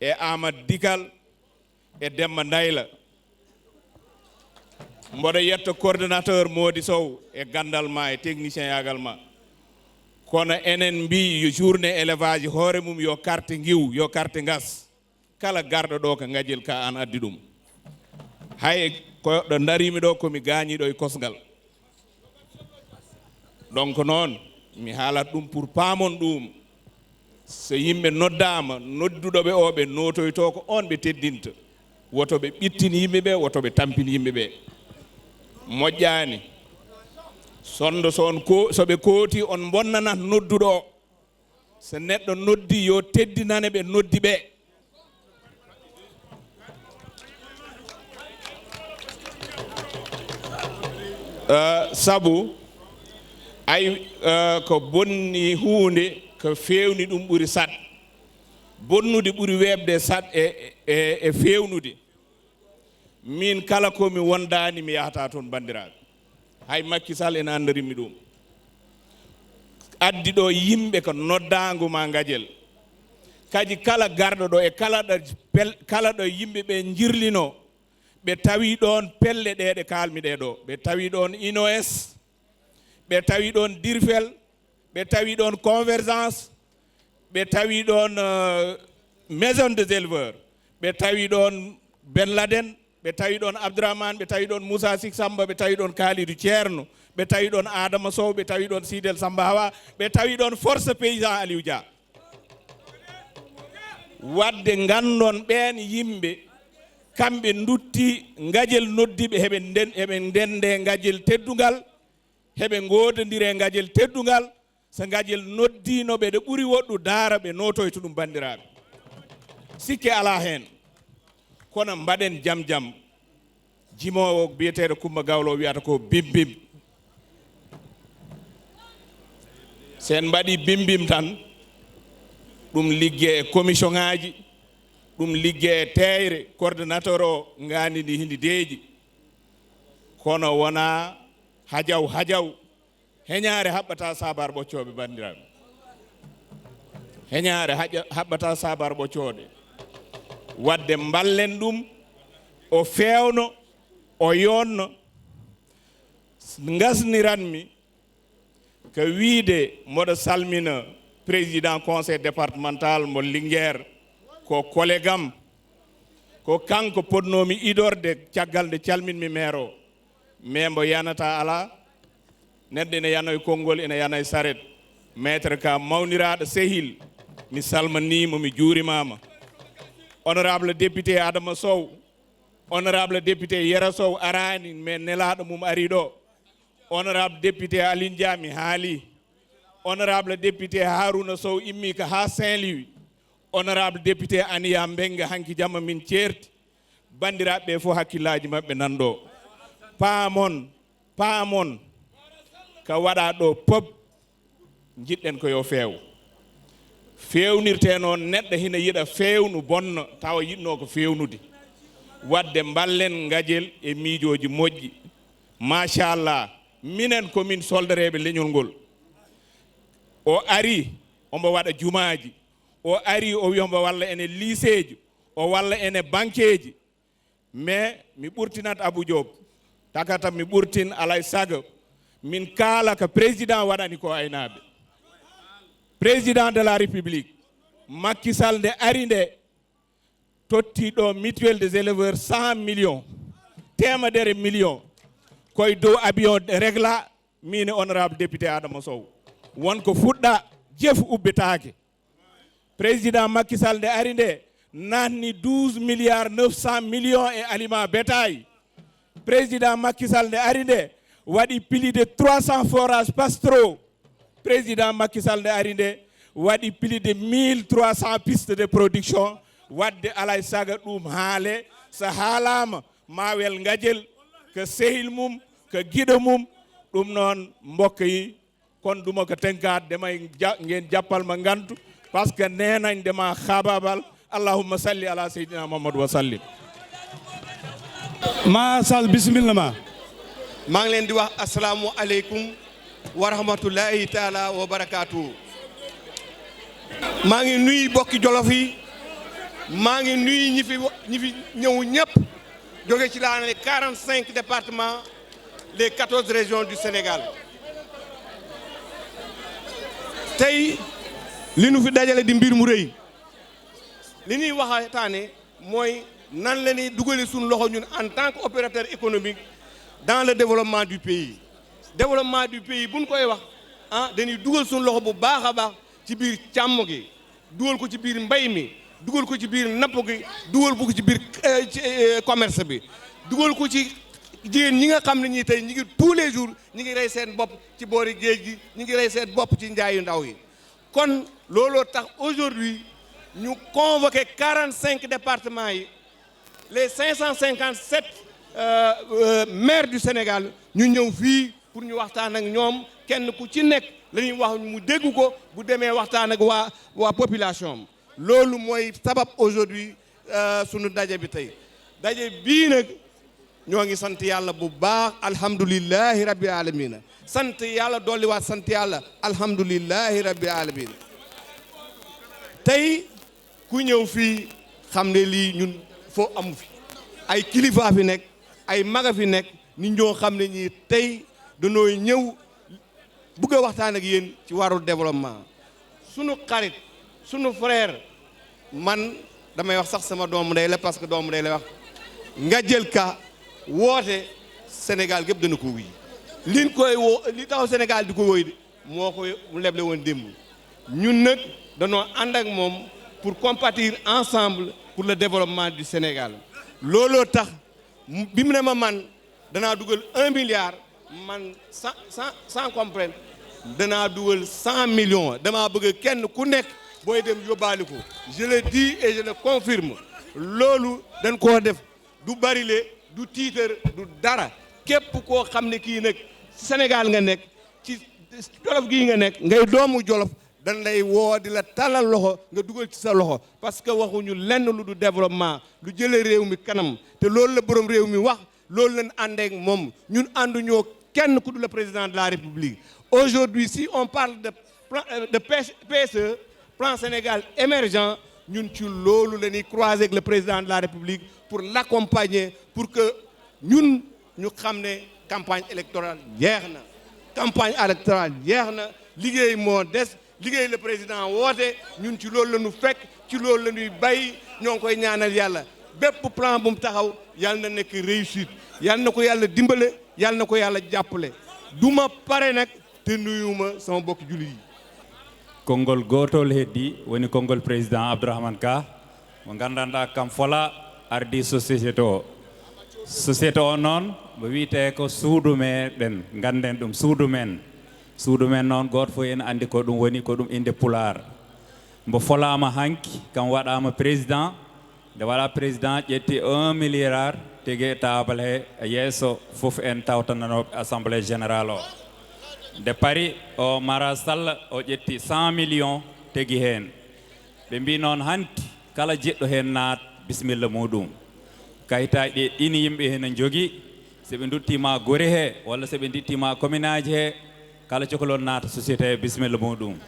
e Aamadu Dikal e Demmba Ndayla. Mboɗo yetta coordonnateur Moodi Sow e ganndal ma e technicien yaagal ma. Kono enen mbii yo journée élevage hoore mum yo carte ngiw, yo carte ngas. Kala garɗo ɗo ko ngajel ka an addi ɗum. Hay ko ɗo darimi ɗo ko mi gaañiɗo e kosngal. Donc noon, mi haalat ɗum pour paamon ɗum. So yimɓe noddaama, nodduɗo ɓe o, ɓe nootoyto ko on ɓe teddinta. Woto ɓe ɓittin yimɓe ɓe, woto ɓe tampin yimɓe ɓe. Moƴƴaani. Sonndo so on ko, so ɓe kooti, on mbonnanat nodduɗo o. So neɗɗo noddi, yo teddinane ɓe noddi ɓe. Eh, sabu, ay, eh, ko bonni huunde, ko feewni ɗum ɓuri saɗ. Bonnude ɓuri weeɓde saɗ e, e, e feewnude. Min kala ko mi wondaani, mi yahata toon, banndiraaɓe. Hay Macky Sall ene anndarimmi ɗum. Addi ɗo yimɓe ko noddaango ma ngajel. Kadi kala garɗo ɗo e kala ɗo pel-, kala ɗo yimɓe ɓe njirlino, ɓe tawi ɗoon pelle ɗe ɗe kaalmi ɗe ɗo. Ɓe tawi ɗoon I N O S, ɓe tawi ɗoon Dirfel, ɓe tawi ɗoon Convergence, ɓe tawi ɗoon, euh, Maison des Éleveurs, ɓe tawi ɗoon Ben Laden, ɓe tawi ɗoon Abdourahmane, ɓe tawi ɗoon Moussa Sik Samba, ɓe tawi ɗoon Kalidou Ceerno, ɓe tawi ɗoon Adama Sow, ɓe tawi ɗoon Sidel Samba Hawa, ɓe tawi ɗoon Force Paysan Aliou Dia. Wadde nganndon ɓeen yimɓe, kamɓe ndutti ngajel noddiɓe, heɓe nden-, heɓe ndende ngajel teddungal, heɓe ngoodondire ngajel teddungal. So ngajel noddiino ɓe ɗo ɓuri woɗɗu daara, ɓe nootoyto ɗum, banndiraaɓe. Sikke alaa heen. Kono mbaɗen jam jam. Jimoowo biyeteeɗo Kumba Gawlo o wiyata ko bim bim. So en mbaɗii bim bim tan, ɗum liggee e commission ŋaaji, ɗum liggee e teeyre, coordonnateur o ngaandi ndi hindi deeƴi. Kono wonaa hajaw hajaw. Heñaare haɓɓata saabar ɓoccooɓe, banndiraaɓe. Heñaare haƴa- haɓɓata saabar ɓoccooɗe. Wadde mballen ɗum, o feewno, o yoonno. Ngasniranmi ka wiide mboɗo salmina président conseil départemental mo Linguère, ko collègue am, ko kanko potnoomi idorde caggal nde calminmi maire o. Mais mbo yanata alaa, neɗɗo ina yana e konngol, ina yana e saret. Maître Ka, mawniraaɗo sehil, mi salminiima, mi juurimaama. Honorable député Adama Sow, honorable député Yero Sow araani, mais nelaaɗo mum ari ɗo. Honorable député Alioune Dia, mi haali. Honorable député Harouna Sow immi ka haa Saint-Louis. Honorable député Aniya Mbengue, hanki jamma min ceerti. Banndiraaɓe ɓe fof hakkillaaji maɓɓe nan ɗo. Paamon, paamon, ka waɗa ɗo pop, njiɗɗen ko yo feew. Feewnirte noon, neɗɗo hina yiɗa feewnu bonna, tawa yiɗno ko feewnude. Wadde mballen ngajel e miijooji moƴƴi. Machallah, minen ko min soldareeɓe leñol ngol. O ari, omo waɗa jumaaji. O ari, o wi omo walla ene liiseeji, o walla ene bankeeji. Mais mi ɓurtinat Abou Diop, tagata mi ɓurtin alay sago, min kaala ko président waɗani ko aynaaɓe. Président de la République, Macky Sall nde ari nde, totti ɗo mutuelle des éleveurs cent millions, teemedere million, koye dow avion de régla, min e honorable député Adama Sow. Won ko fuɗɗa, jef ubbitaake. Président Macky Sall nde ari nde, naatni douze milliards neuf cent millions e aliment bétail. Président Macky Sall nde ari nde, waɗi plus de trois cents forages pastoraux. Président Macky Sall nde ari nde, waɗi plus de mille trois cents pistes de production. Wadde alay saga ɗum haale, so haalaama, ma wel ngajel, ko sehil mum, ko giɗo mum. Ɗum noon, mbokk yi, kon duma ko tënkaat, damay ja- ngeen jàppal ma ngantu, parce que nee nañ dama xaabaabal. Allahumma salli ala sayyidina Muhammad wa sallim. Ma Sall, bismillah ma. Maa ngi leen di wax asalaamu aleykum wa rahmatullahi taala wa barakaatu. Maa ngi nuyu bokki Jolof yi, maa ngi nuyu ñi fi wa- ñi fi ñëw ñëpp, jóge ci laa ne quarante-cinq départements, les quatorze régions du Sénégal. Tey, li nu fi dajale di mbir mu rëy. Li ñuy waxtaane mooy nan la ñuy dugali suñu loxo ñun en tant que opérateur économique dans le développement du pays. Développement du pays, buñ koy wax, ah, dañuy dugal suñu loxo bu baax a baax ci biir càmm gi, dugal ko ci biir mbay mi, dugal ko ci biir napp gi, dugal ko ci biir, euh, ci, euh, commerce bi, dugal ko ci jigéen ñi nga xam ne ñii tey ñi ngi tous les jours ñi ngi rey seen bopp ci boori géej gi, ñi ngi rey seen bopp ci njaayu ndaw yi. Kon looloo tax aujourd'hui ñu convoqué quarante-cinq départements yi, les cinq cent cinquante-sept, euh, euh, maires du Sénégal, ñu ñëw fii pour ñu waxtaan ak ñoom, kenn ku ci nekk la ñuy wax mu dégg ko, bu demee waxtaan ak waa waa population am. Loolu mooy sabab aujourd'hui, euh, sunu daje bi tey. Daje bii nag, ñoo ngi sant Yàlla bu baax, alhamdulillahi rabbil alamina. Sant Yàlla, dolliwaat sant Yàlla, alhamdulillahi rabbil alamina. Tey ku ñëw fii xam ne lii ñun foo amu fi. Ay kilifa fi nekk, ay maga fi nekk, nit ñoo xam ne ñii tey danoo ñëw bëgg a waxtaan ak yéen ci wàllu développement. Sunu xarit, sunu frère, man damay wax sax sama doomu ndey la, parce que doomu ndey la wax. Ngadiel Ka woote, Sénégal gépp dana ko wuy. Liñ koy woo, li taxaw Sénégal di ko woy de, moo ko leble woon démb. Ñun nag danoo ànd ak moom pour compatir ensemble pour le développement du Sénégal. Looloo tax mu- bi mu ne ma man danaa dugal un milliard, man sans sans sans comprendre, danaa dugal cent millions. Damaa bëgg kenn ku nekk booy dem yóbbaale ko. Je le dis et je le confirme, loolu dañ koo def. Du barile, du tiitar, du dara. Képp koo xam ne kii nag Sénégal nga nekk, ci Jolof gii nga nekk, ngay doomu Jolof, dañ lay woo di la talal loxo, nga dugal ci sa loxo, parce que waxuñu lenn lu du développement, lu jëlee réew mi kanam. Te loolu la borom réew mi wax, loolu lañ ànd ak moom. Ñun ànduñoo kenn ku dul le président de la République. Aujourd'hui, si on parle de plan, euh, de P S E, plan Sénégal émergent, ñun ci loolu la ñuy croiser ak le président de la République pour l'accompagner, pour que ñun ñu xam ne campagne électorale jeex na. Campagne électorale jeex na, liggéey moo des. Liggéey le président woote, ñun ci loolu la ñu fekk, ci loolu la ñuy bàyyi. Ñoo ngi koy ñaanal yàlla, bépp plan bu mu taxaw, yàlla na nekk réussite. Yàlla na ko yàlla dimbale, yàlla na ko yàlla jàppale. Du ma pare nag te nuyuma sama bokk jullit yi. Konngol gootol heddii, woni konngol président Abdourahmane Ka, mo nganndanɗaa kam fola, ardii société o. Société o noon, mo wiyetee ko suudu meɗen, ngannden ɗum, suudu men. Suudu men noon, gooto fof ene anndi ko ɗum woni, ko ɗum innde Pulaar. Mbo folaama hanki, kam waɗaama président. Nde waɗaa président, ƴetti un milliard, tigi e taabal he, e yeeso fof en tawtananooɓe assemblée générale o. Nde pari o Mara Sall, o ƴetti cent millions, tigi heen. Ɓe mbii noon, hanti kala jiɗɗo heen naat, bisimilla muɗum. Kayitaaji ɗi, ɗi ni yimɓe heen njogii, so ɓe nduttiima gure he, walla so ɓe nduttiima commune aji he, kala cohluɗo naata société, bisimilla muɗum.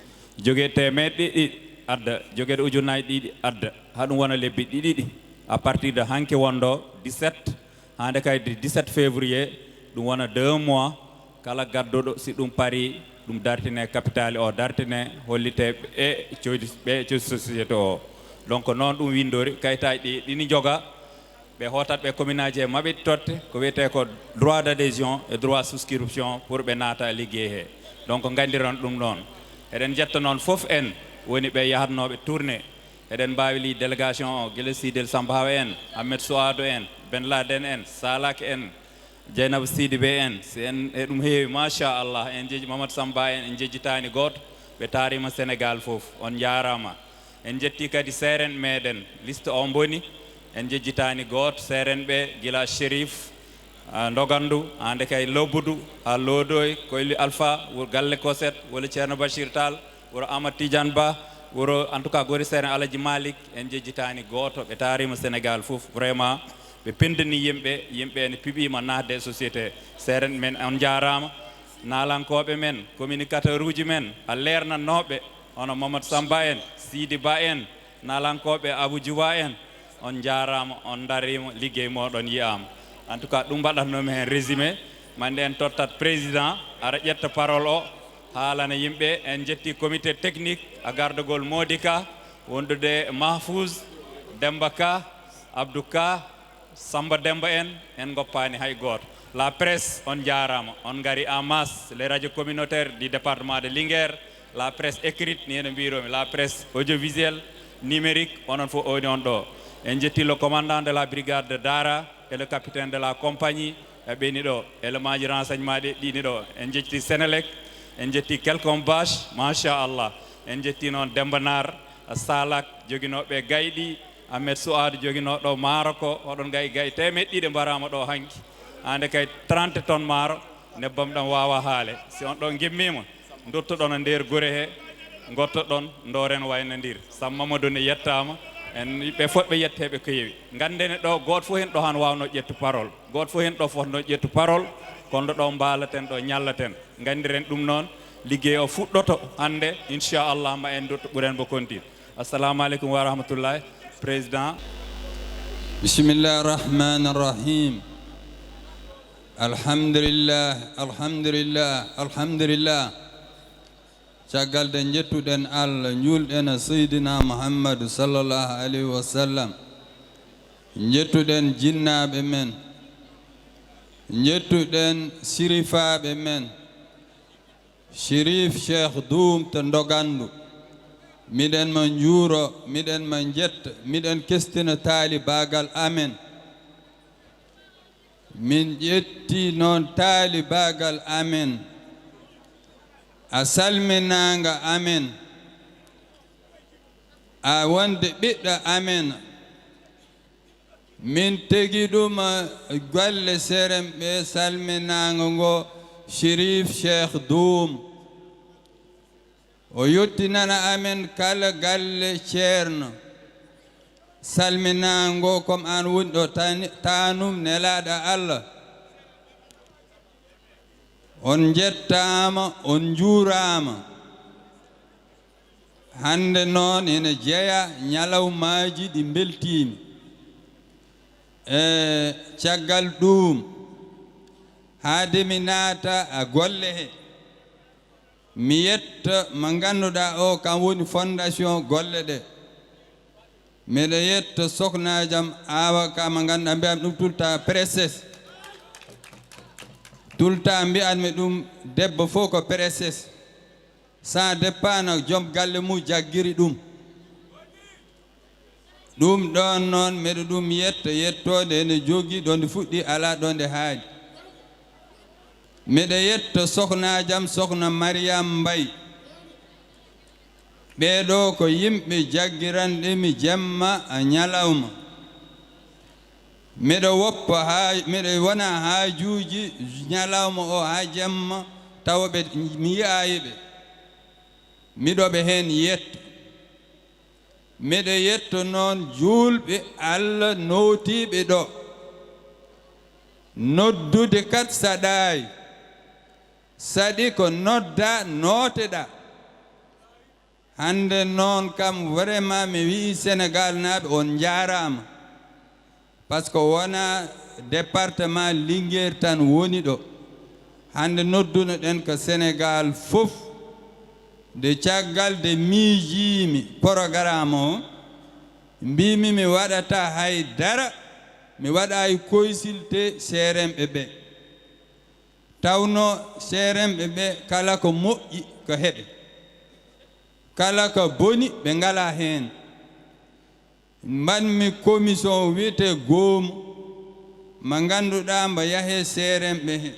Jogee teemeɗɗe ɗiɗi adda, jogee ujunnaaji ɗiɗi adda, haa ɗum wona lebbi ɗiɗi ɗi. À partir de hanki wonɗo dix-sept, hannde kadi dix-sept février, ɗum wona deux mois, kala gadduɗo, si ɗum parii, ɗum dartinee, capital o dartinee, hollitee ɓe coodi, ɓe coodi société o. Donc, noon ɗum winndori, kayitaaji ɗi, ɗi ni njoga, ɓe hootat ɓe commune aji he, maɓɓe totte ko wiyetee ko droit d'adhésion e droit souscription pour ɓe naata liggey he. Donc, nganndiron ɗum noon. Eɗen njetta noon fof en woni ɓe yahatnooɓe tournée. Eɗen mbaawi lii délégation o, gila Sidel Samba Hawa en, Ahmed Souadou en, Ben Laden en, Salak en, Dieynaba Sidibé en. Si en, e ɗum heewi, machallah, en njeji Mamadou Samba en, en njejjitaani gooto. Ɓe taariima Sénégal fof. On njaaraama. En njettii kadi seerenɓe meɗen, liste o mboni, en njejjitaani gooto, seerenɓe gila Chérif, ah, Ndoganndu, hannde kay Lobbudu, haa Loodoy, Koyli Alpha, wuro Galle Koset, wuro Ceerno Bachir Tall, wuro Amadou Tidiane Ba, wuro, en tout cas, Gori Seeren Alaji Malick, en njejjitaani gooto, ɓe taariima Sénégal fof, vraiment, ɓe penndini yimɓe, yimɓe ene piɓiima naatde e société. Seerenɓe men, on njaaraama, naalankooɓe men, communicateur uji men, a leernannooɓe, hono Mamadou Samba en, Sidi Ba en, naalankooɓe Abou Djouba en, on njaaraama, on ndariima, liggey mooɗon yiyaama. En tout cas, ɗum mbaɗatnoomi heen résumé, mande en tottat président, ara ƴetta parole o, haalana yimɓe. En njettii comité technique, a gardagol Mody Ka, wondude Mahfouz, Demba Ka, Abdou Ka, Samba Demba en, en ngoppaani hay gooto. La presse, on njaaraama, on ngari en masse, les radios communautaires du département de Linguère, la presse écrite, ni ene mbiiromi, la presse audiovisuelle, numérique, onon fof woni on ɗo. En njettii le commandant de la brigade de Dara et le capitaine de la compagnie, e ɓeni ɗo, élément ji renseignement ɗi, ɗini ɗo. En njettii Sénélec, en njettii Quelcom Bache, machallah. En njettii noon Demba Naar, Salak, joginooɓe gayɗi, Ahmed Souad joginoo ɗo maaro ko, oɗon ngayi gayi teemeɗɗe ɗiɗi mbaraama ɗo hanki. Hannde kay trente tonnes maaro, nebbam ɗam waawa haale. Si on ɗo ngimmiima, ndottoɗon e nder gure he, ngottoɗon, ndooren waynandir. Sam Mamadou ne yettaama, en ɓe fotɓe yetteeɓe ko yewi. Nganndene ɗo, gooto fof heen ɗo han waawnoo ƴettu parole. Gooto fof heen ɗo fotnoo ƴettu parole, kono ɗo mbaalaten, ɗo ñallaten. Nganndiren ɗum noon, liggey o fuɗɗoto hannde, inchallah, ma en ndutto ɓuren mbo kontin. Assalamu aleykum wa rahmatullahi, président. Bismillah rahman rahim. Alhamdulillah, alhamdulillah, alhamdulillah. Caggal de njettuɗen Allah, njuulɗen e Seydina Muhammadu sallallahu alayhi wa sallam. Njettuɗen jinnaaɓe men. Njettuɗen sirifaaɓe men. Chérif Cheikh Doum to Ndoganndu. Miɗen mo njuuro, miɗen mo njetta, miɗen kestina taalibaagal amen. Min ƴetti noon taalibaagal amen, a salminaanga amen, a wonde ɓiɗɗo amen. Min tegi ɗum golle serem ɓe salminaango ngo Chérif Cheikh Doum. O yottinana amen kala galle ceerno. Salminaango kom aan woni ɗo tani-, taanum nelaaɗo Allah. On njettaama, on njuuraama. Hannde noon ene jeya ñalawmaaji ɗi mbeltiimi. E caggal ɗuum, haade mi naata a golle he, mi yetta mo ngannduɗaa o kam woni fondation golle ɗe. Miɗo yetta soknaajam Awa ka mo ngannduɗaa mbiyatmi ɗum tout le temps princesse. Tout le temps mbiyatmi ɗum debbo fof ko princesse. Sans dépendre joom galle mum jaggiri ɗum. Ɗum ɗoon noon, miɗo ɗum yetta, yettoode ene jogii ɗo nde fuɗɗi, alaa ɗo nde haaɗi. Miɗo yetta soknaajam, sokna Mariam Mbay. Ɓee ɗoo ko yimɓe jaggiranɗe mi jemma a ñalawma. Miɗo woppa haa, miɗo wona haajuuji ñalawma o haa jemma, tawa ɓe, mi yi'aayi ɓe. Miɗo ɓe heen yetta. Miɗo yetta noon juulɓe Alla nootiiɓe ɗo. Noddude kat saɗaay. Saɗi ko nodda nooteɗa. Hannde noon kam vraiment mi wi'i Senegal naaɓe on njaaraama. Parce que wona département Linguère tan woni ɗo. Hannde nodduno ɗen ko Senegal fof. De caggal de miijiimi programme o, mbiimi mi waɗata hay dara, mi waɗa hay koysilte seeremɓe ɓe. Tawno seeremɓe ɓe kala ko moƴƴi ko heɓe, kala ko boni ɓe ngala heen. Mbaɗmi commission wiyetee goomu mo ngannduɗaa mbo yahee seeremɓe he.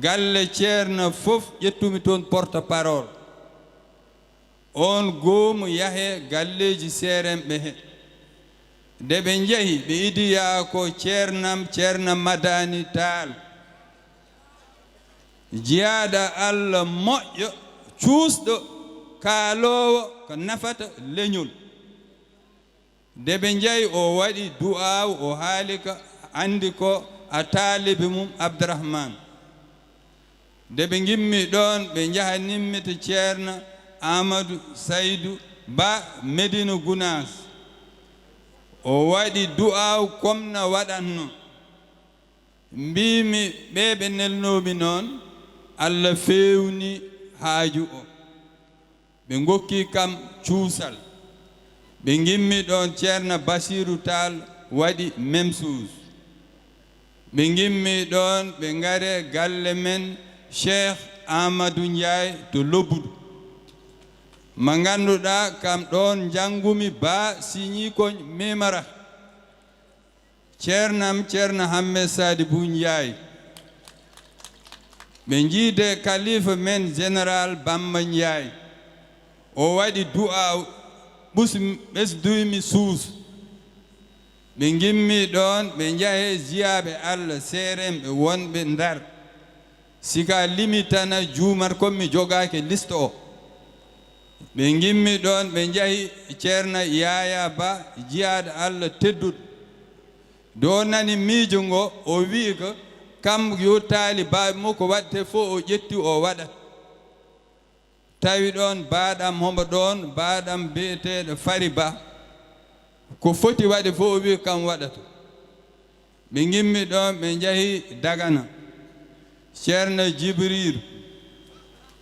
Galle ceerno fof ƴettumi toon porte parole. Oon goomu yahee galleeji seeremɓe he. Nde ɓe njehi ɓe idiyaa ko ceernam ceerno Madani Taal. Jiyaaɗo Alla moƴƴo cuusɗo kaaloowo ko nafata leñol. Nde ɓe njehi o waɗi du'aaw o haali ko anndi ko a taalibe mum Abdrahman. Nde ɓe ngimmi ɗoon ɓe njahanimmi to ceerno Amadou Saydou Ba Medina Gounass. O waɗi du'aaw comme no waɗatno. Mbiimi ɓe ɓe nelnoomi noon Alla feewni haaju o. Ɓe ngokki kam cuusal. Ɓe ngimmi ɗoon ceerno Basiiru Taal waɗi même chose. Ɓe ngimmi ɗoon ɓe ngare galle men Cheikh Amadou Ndiaye to Lobbudu. Mo ngannduɗaa kam ɗoon njanngumi ba siñi koñ memara. Ceernam ceerno Hammet Saadi Buu Njaay. Ɓe njiide kalifa men général Bamba Njaay. O waɗi du'aaw ɓus ɓesduymi suus. Ɓe ngimmi ɗoon ɓe njahee jiyaaɓe Alla seeremɓe wonɓe Ndar. Sika limi tana juumat kon mi jogaaki liste o. Ɓe ngimmi ɗoon ɓe njahi ceerno Yaaya Ba jiyaaɗo Alla tedduɗo. Nde o nani miijo ngo o wi'i ko kam yo taalibaaɓe mo ko waɗte fof o ƴetti o waɗat. Tawi ɗoon baaɗam hombo ɗoon baaɗam biyeteeɗo Fari Ba ko foti waɗe fof o wi'i kam waɗata. Ɓe ngimmi ɗoon ɓe njahi Dagana. Ceerno Jibriiru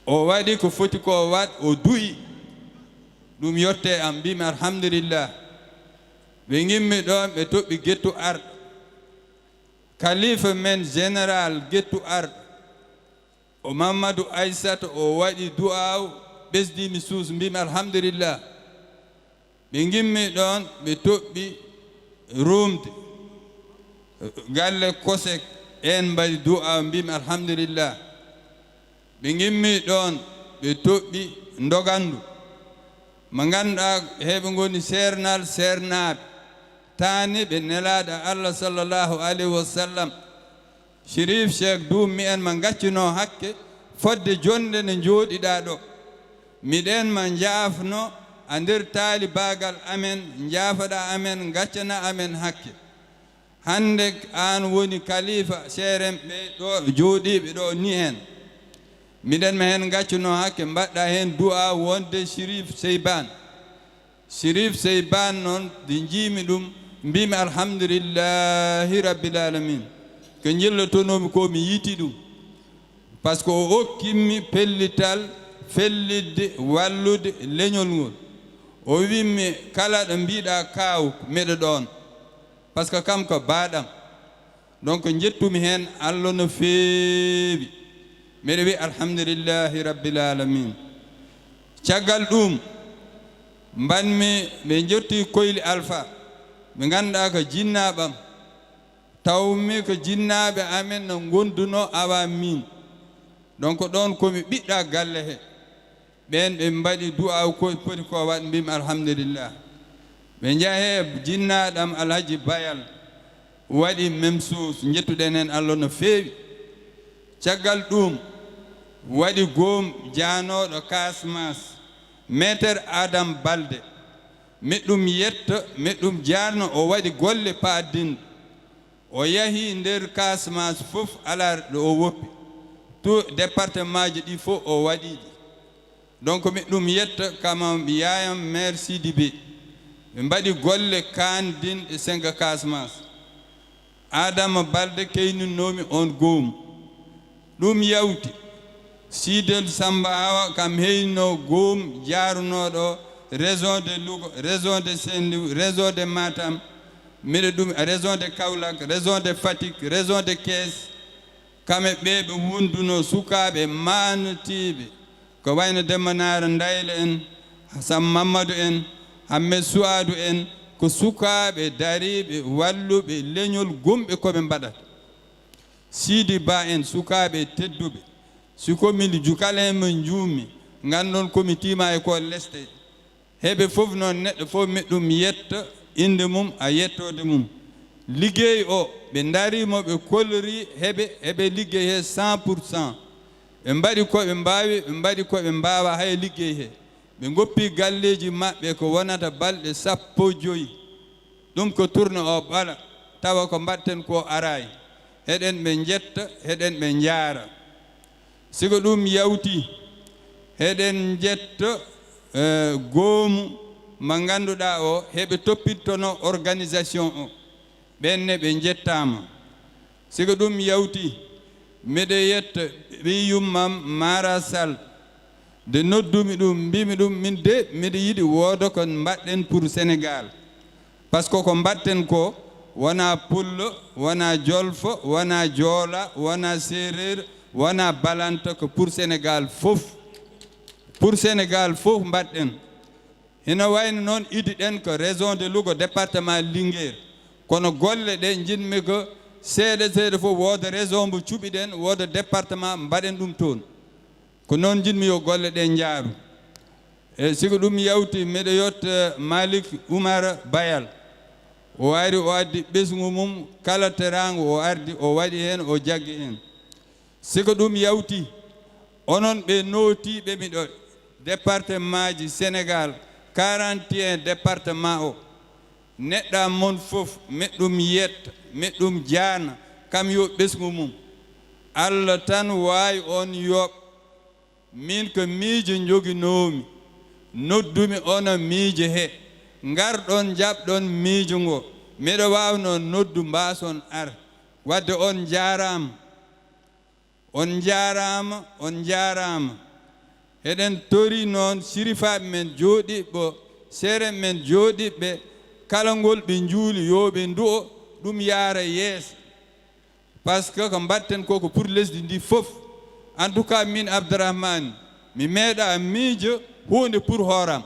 o waɗi ko foti ko waɗ o du'i. Ɗum yotte am mbimi alhamdulillah. Ɓe ngimmi ɗoon ɓe toɓɓi gettu arɗo. Kalifa men général gettu arɗo. O Mamadou Aissata o waɗi du'aaw ɓesdimi suus mbimi alhamdulillah. Ɓe ngimmi ɗoon ɓe toɓɓi rumde galle Kosek en mbaɗi du'aaw mbimi alhamdulillah. Ɓe ngimmi ɗoon ɓe toɓɓi ndogandu mo ngannduɗaa heɓe ngoni seernal seernaaɓe taani ɓe nelaaɗo Allah sallallahu alayhi wa sallam. Chérif Cheikh Dou mi'en ma ngaccuno hakke fodde jonnde nde njooɗiɗaa ɗo. Miɗen ma njaafno a nder taalibaagal amen njaafoɗaa amen ngaccana amen hakke. Hannde aan woni kalifa seerenɓe ɗo jooɗiiɓe ɗo ni heen. Miɗen ma heen ngaccuno hakke, mbaɗɗa heen du'a wonde Sirif Seyban. Sirif Seyban noon, nde njiimi ɗum, mbiimi, "Alhamdulillahi Rabbil Alamin." Ko njillotonoomi ko, mi yiiti ɗum. Par ce que o okkimmi pellital fellitde, wallude leñol ngol. O wiimmi, "Kala ɗo mbiɗa kaaw, miɗo ɗoon." Par ce que kam ko baaɗam. Donc, njettumi heen Allah no feewi. Miɗo wiya, "Alhamdulillahi Rabbil Alamin." Caggal ɗum, mbanmi, ɓe njotti Koyli Alfa, ɓe ngannduɗaa ko jinnaaɓam. Tawmi ko jinnaaɓe amen no ngondunoo awa min. Donc, ɗoon ko mi ɓiɗɗa galle he. Ɓeen ɓe mbaɗi du'a ko poti ko waɗ, mbimi, "Alhamdulillah." Ɓe njahe jinnaaɗam Alhaji Bayal, waɗi même chose, njettuɗen heen Allah no feewi. Caggal ɗum, waɗi goom jaanooɗo Kasmas, Maître Adam Balde. Miɗum yetto, miɗum jaarno, o waɗi golle paadinɗe. O yahi nder Kasmas fof, alaa ɗo o woppi. Tout départemaaji ɗi fof o waɗi ɗi. Donc, miɗum yetta kama yaayam maire Sidibé. Ɓe mbaɗi golle kaandinɗe senga Kasmas. Adama Balde keyninnoomi on goom. Ɗum yawti. Sidel Samba Awa kam heyno goom jaarunooɗo région de Louga, région de Saint-Louis, région de Matam, miɗo ɗum, région de Kaolack, région de Fatick, région de Thiès. Kame ɓe ɓe wonduno sukaaɓe maanatiiɓe, ko wayno Demba Naara Ndayla en, Hasan Mamadou en, Hammet Suwaadu en, ko sukaaɓe dariiɓe, walluɓe leñol, gomɓe ko ɓe mbaɗata. Sidi Ba en, sukaaɓe tedduɓe, si ko min ju-, kala heen min njuummi, nganndon ko mi tiima e ko leste. Heɓe fof noon, neɗɗo fof miɗum yetta innde mum, a yettoode mum. Liggey o, ɓe ndarii mo, ɓe kollorii, heɓe, heɓe liggey he cent pour cent. Ɓe mbaɗi ko ɓe mbaawi, ɓe mbaɗi ko ɓe mbaawaa hay liggey he. Ɓe ngoppi galleeji maɓɓe ko wonata balɗe sappo joyi. Ɗum ko tourne o ɓala, tawa ko mbaɗten ko araay. Heɗen ɓe njetta, heɗen ɓe njaara. Si ko ɗum yawti, heɗen njetta, eh, goomu mo ngannduɗaa o, heɓe toppittono organisation o. Ɓeen ne ɓe njettaama. Si ko ɗum yawti, miɗo yetta ɓiy yummam Mara Sall. Nde noddumi ɗum, mbimi ɗum, "Min de, miɗo yiɗi wooda ko mbaɗɗen pour Sénégal." Par ce que ko mbaɗten ko, wonaa Pullo, wonaa Jolfo, wonaa Joola, wonaa Seereer, wonaa Balanta, ko pour Sénégal fof. Pour Sénégal fof mbaɗɗen. Hino wayno noon, idiɗen ko région de Louga, département Linguère. Kono golle ɗe njiɗmi ko seeɗa seeɗa fof wooda région mo cuɓiɗen, wooda département, mbaɗen ɗum toon. Ko noon njiɗmi yo golle ɗe njaaru. E si ko ɗum yawti, miɗo yetta Malick Oumar Bayal. O ari, o addi ɓesngu mum, kala teraango o ardi, o waɗi heen, o jaggi heen. Si ko ɗum yawti, onon ɓe nootiiɓe mi ɗo, départementji Sénégal, quarante et un département o, neɗɗa mon fof, miɗum yetta, miɗum jaana, kam yo ɓesngu mum. Allah tan waawi on yoɓ. Min ko miijo njoginoomi, noddumi onon miijo he, ngarɗon njaɓɗon miijo ngo. Miɗo waawnoo noddu, mbaason ar. Wadde on njaaraama. On njaaraama, on njaaraama. Eɗen tori noon sirifaaɓe men jooɗiiɓe, seerenɓe men jooɗiiɓe, kala ngol ɓe njuuli yo ɓe ndu'o, ɗum yaara yeeso. Par ce que ko mbaɗten ko, ko pour lesdi ndi fof. En tout cas, min Abdourahmane, mi meeɗa miijo huunde pour hooram.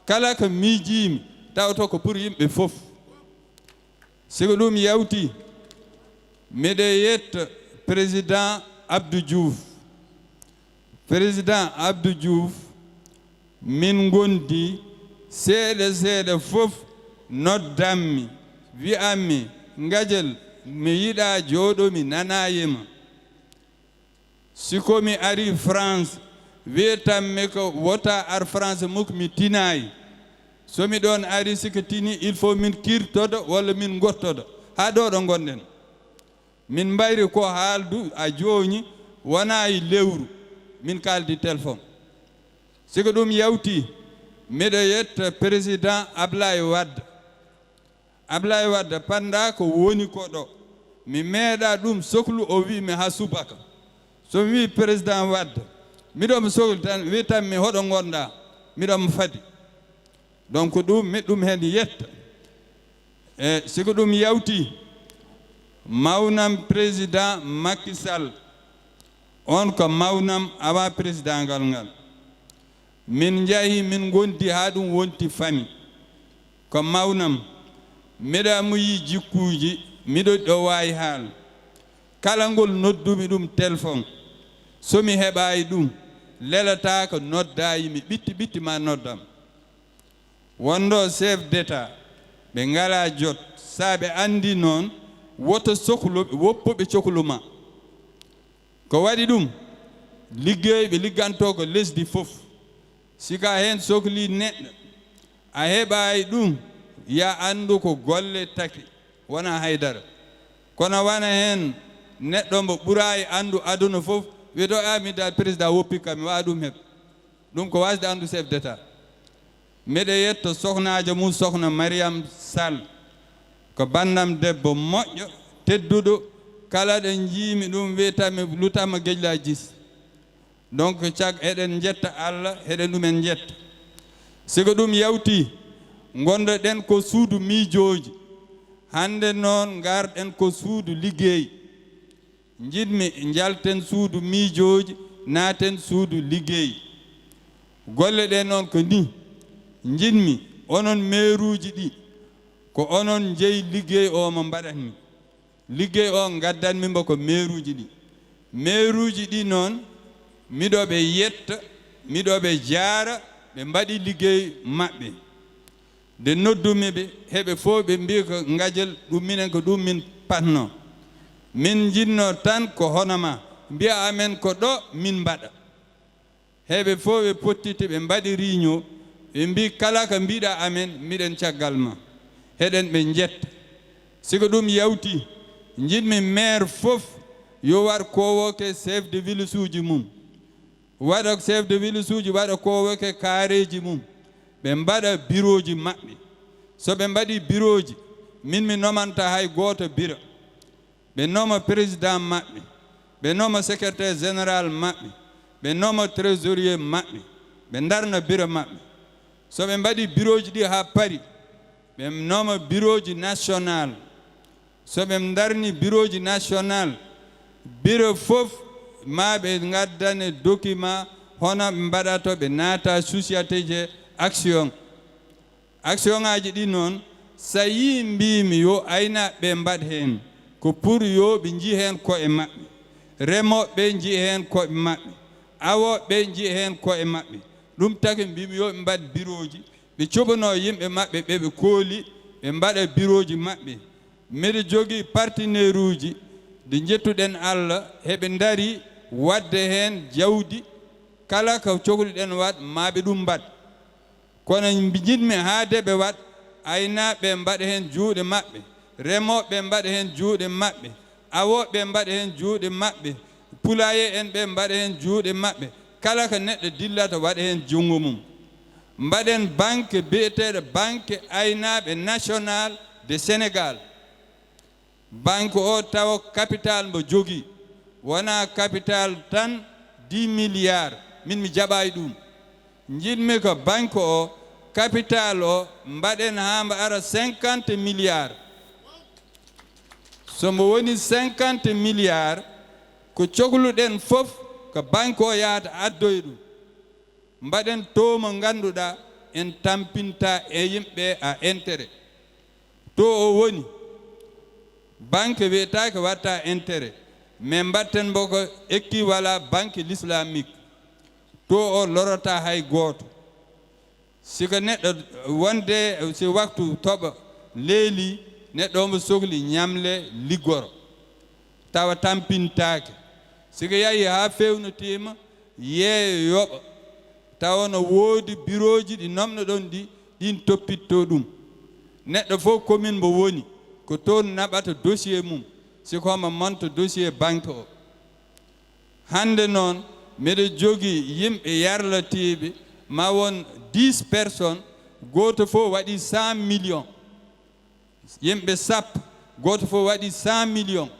Kala ko miijiimi, tawto ko pour yimɓe fof. Si ko ɗum yawti, miɗo yetta Président Abdou Diouf. Président Abdou Diouf, min ngondi seeɗa seeɗa fof, noddanmi, wi'anmi, "Ngajel, mi yiɗa jooɗo, mi nanaye ma." Si ko mi ari France, wi'atanmi ko wota ar France muk, mi tinaay. So mi ɗoon ari, si ko tini, il faut min kirtodo walla min ngottodo. Haa ɗo ɗo ngonɗen. Min mbayri ko haaldu a jooñi, wonaa e lewru. Min kaaldi téléphone. Si ko ɗum yawti, miɗo yetta président Ablaye Wade. Ablaye Wade, panɗa ko woni ko ɗo. Mi meeɗa ɗum soklu, o wi mi haa subaka. So mi wi président Wade, miɗo mo sokli tan, wi tan mi hoɗo ngonɗa, miɗo mo fadi. Donc ɗum, mi ɗum heen yetta. E si ko ɗum yawti, mawnam président Macky Sall, on ko mawnam avant président ngal ngal. Min njahi, min ngondi haa ɗum wonti fami. Ko mawnam, miɗa muyi jikkuuji, miɗo ɗo waawi haal. Kala ngol noddumi ɗum téléphone, so mi heɓaay ɗum, lelataaka, noddaay mi ɓitti ɓitti ma noddam. Wonɗo chef d'État, ɓe ngalaa jot, sa ɓe anndi noon, woto soklo, woppu ɓe coklu ma. Ko waɗi ɗum, liggey ɓe ligganto ko lesdi fof. Si ka heen sokli neɗɗo, a heɓaay ɗum, ya anndu ko golle taki, wona haydara. Kono wona heen neɗɗo mbo ɓuraay anndu aduna fof, wiyto a mi da président woppi kam, mi waɗa ɗum heɓ. Ɗum ko wasde anndu chef d'État. Miɗo yetto sohnaajo mum, sohna Mariam Sall. Ko banndam debbo moƴƴo, tedduɗo. Kala ɗo njiimi ɗum, wiyata mi lutama gejla jis. Donc, cag-, eɗen njetta Allah, eɗen ɗumen njetta. Si ko ɗum yawti, ngondoɗen ko suudu miijooji. Hannde noon, ngarɗen ko suudu liggey. Njiɗmi njalten suudu miijooji, naaten suudu liggey. Golle ɗe noon ko ni, njiɗmi onon meeruuji ɗi, ko onon njeyi liggey o mo mbaɗatmi. Liggey o ngaddanmi mbo ko meeruuji ɗi. Meeruuji ɗi noon, miɗo ɓe yetta, miɗo ɓe jaara, ɓe mbaɗi liggey maɓɓe. Nde noddumi ɓe, heɓe fof ɓe mbii ko ngajel, ɗum minen ko ɗum min patno. Min njiɗno tan ko hono ma, mbiya amen ko ɗo min mbaɗa. Heɓe fof ɓe pottiti, ɓe mbaɗi riño, ɓe mbii kala ko mbiɗa amen, miɗen caggal ma. Heɗen ɓe njetta. Si ko ɗum yawti, njiɗmi maire fof yo waɗ convoqué chef de village uji mum. Waɗa chef de village uji, waɗa convoqué kaareeji mum, ɓe mbaɗa birooji maɓɓe. So ɓe mbaɗi birooji, min mi nomanta hay gooto biro. Ɓe noma président maɓɓe, ɓe noma secrétaire général maɓɓe, ɓe noma trésorier maɓɓe, ɓe ndarna biro maɓɓe. So ɓe mbaɗi birooji ɗi haa pari, ɓe noma birooji national. So ɓe ndarni birooji national, biro fof ma ɓe ngaddane document, hono ɓe mbaɗato, ɓe naata société je action. Action ŋaaji ɗi noon, so yii mbiimi yo aynaaɓe ɓe mbaɗ heen, ko pour yo ɓe nji heen koye maɓɓe, remooɓe ɓe nji heen koye maɓɓe, awooɓe ɓe nji heen koye maɓɓe. Ɗum taki mbiimi yo ɓe mbaɗ birooji, ɓe cuɓanoo yimɓe maɓɓe ɓe ɓe kooli, ɓe mbaɗa birooji maɓɓe. Miɗo jogii partenaire uji ɗi njettuɗen Allah, heɓe ndari waɗde heen jawdi, kala ko cokluɗen waɗ, maa ɓe ɗum mbaɗ. Kono njiɗmi haa de ɓe waɗ, aynaaɓe ɓe mbaɗa heen juuɗe maɓɓe, remooɓe ɓe mbaɗa heen juuɗe maɓɓe, awooɓe ɓe mbaɗa heen juuɗe maɓɓe, poulailler en ɓe mbaɗa heen juuɗe maɓɓe, kala ko neɗɗo dillata waɗa heen junngo mum. Mbaɗen banque biyeteeɗo Banque Aynaaɓe National de Sénégal. Banque o tawa capital mbo jogii, wonaa capital tan dix milliards, min mi jaɓaay ɗum. Njiɗmi ko banque o, capital o, mbaɗen haa mbo ara cinquante milliards. So mbo woni cinquante milliards, ko cokluɗen fof, ko banque o yahata addoya ɗum. Mbaɗen taux mo ngannduɗaa en tampinta e yimɓe à intérêt. Taux o woni, banque wiyetaake waɗta intérêt, mais mbaɗten mbo ko équivalent banque l'islamique. Taux o lorata hay gooto. Si ko neɗɗo wonde, si waktu toɓo leeli, neɗɗo omo sokli ñamle liggoro, tawa tampintaake. Si ko yahi haa feewnotiima, yeeyo yoɓa, tawa no woodi birooji ɗi nomnoɗon ɗi, ɗin toppitto ɗum. Neɗɗo fof commune mbo woni, ko toon naɓata dossier mum, si ko homo monta dossier banque o. Hannde noon, miɗo jogii yimɓe yarlatiiɓe, ma won dix personnes, gooto fof waɗi cent millions. Yimɓe sappo, gooto fof waɗi cent millions.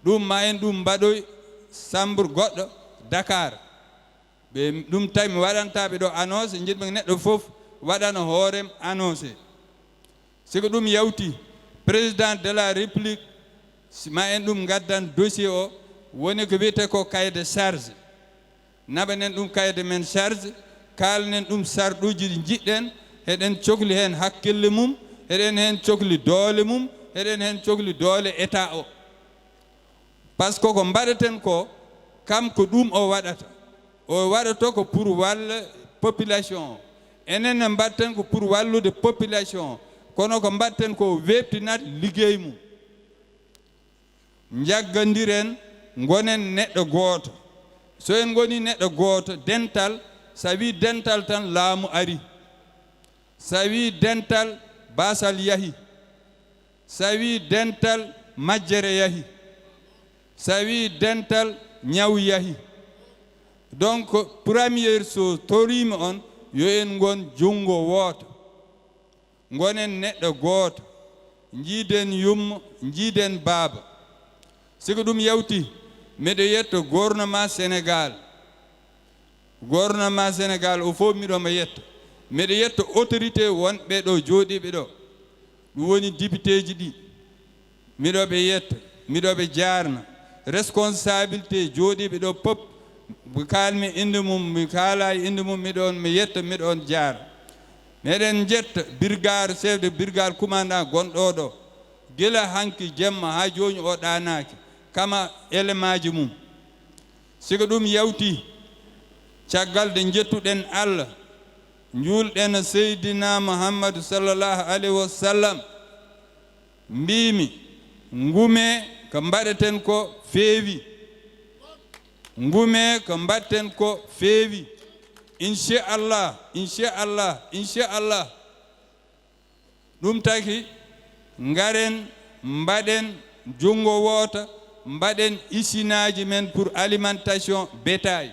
Ɗum ma en ɗum mbaɗoy chambre goɗɗo Dakar. Ɓe ɗum tawi mi waɗanta ɓe ɗo annonce, njiɗmi neɗɗo fof waɗana hoorem annonce. Si ko ɗum yawti, président de la république, si ma en ɗum ngaddan dossier o, woni ko wiyetee ko cahier de charge. Naɓanen ɗum cahier de men charge, kaalnen ɗum sarɗuuji ɗi njiɗɗen, heɗen cokli heen hakkille mum, heɗen heen cokli doole mum, heɗen heen cokli doole état o. Parce que ko mbaɗeten ko, kam ko ɗum o waɗata. O waɗata ko pour walla population o. Enen ne mbaɗten ko pour wallude population o. Kono ko mbaɗten ko weɓtinat liggey mum. Njaggandiren, ngonen neɗɗo gooto. So en ngoni neɗɗo gooto, dental, so a wii dental tan, laamu ari. So a wii dental, baasal yahi. So a wii dental, majjere yahi. So a wii dental, ñaw yahi. Donc, première chose, toriimi on, yo en ngon junngo wooto. Ngonen neɗɗo gooto. Njiiden yumma, njiiden baaba. Si ko ɗum yawti, miɗo yetta gouvernement Sénégal. Gouvernement Sénégal o fof miɗo mo yetta. Miɗo yetta autorité wonɓe ɗo, jooɗiiɓe ɗo. Ɗum woni députéji ɗi. Miɗo ɓe yetta, miɗo ɓe jaarna. Responsabilité jooɗiiɓe ɗo pop, mi kaalmi innde mum, mi kaala e innde mum, miɗo on, mi yetta, miɗo on jaara. Meɗen njetta brigade, chef de brigade commandant gonɗo ɗo. Gila hanki jemma haa jooni o ɗaanaaki, kama élémentji mum. Si ko ɗum yawti, caggal nde njettuɗen Allah, njuulɗen Seydina Muhammadu sallallahu alayhi wa sallam, mbiimi, ngumee ko mbaɗeten ko feewi. Ngumee ko mbaɗten ko feewi. Inchallah, inchallah, inchallah. Ɗum taki, ngaren, mbaɗen junngo wooto, mbaɗen isinaaji men pour alimentation bétail.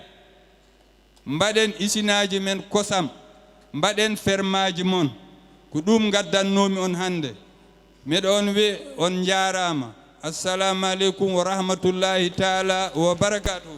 Mbaɗen isinaaji men kosam, mbaɗen fermaaji mon. Ko ɗum ngaddannoomi on hannde. Miɗo on wiya on njaaraama. Assalaamu aleykum wa rahmatullaahi taala wa barakaatuh.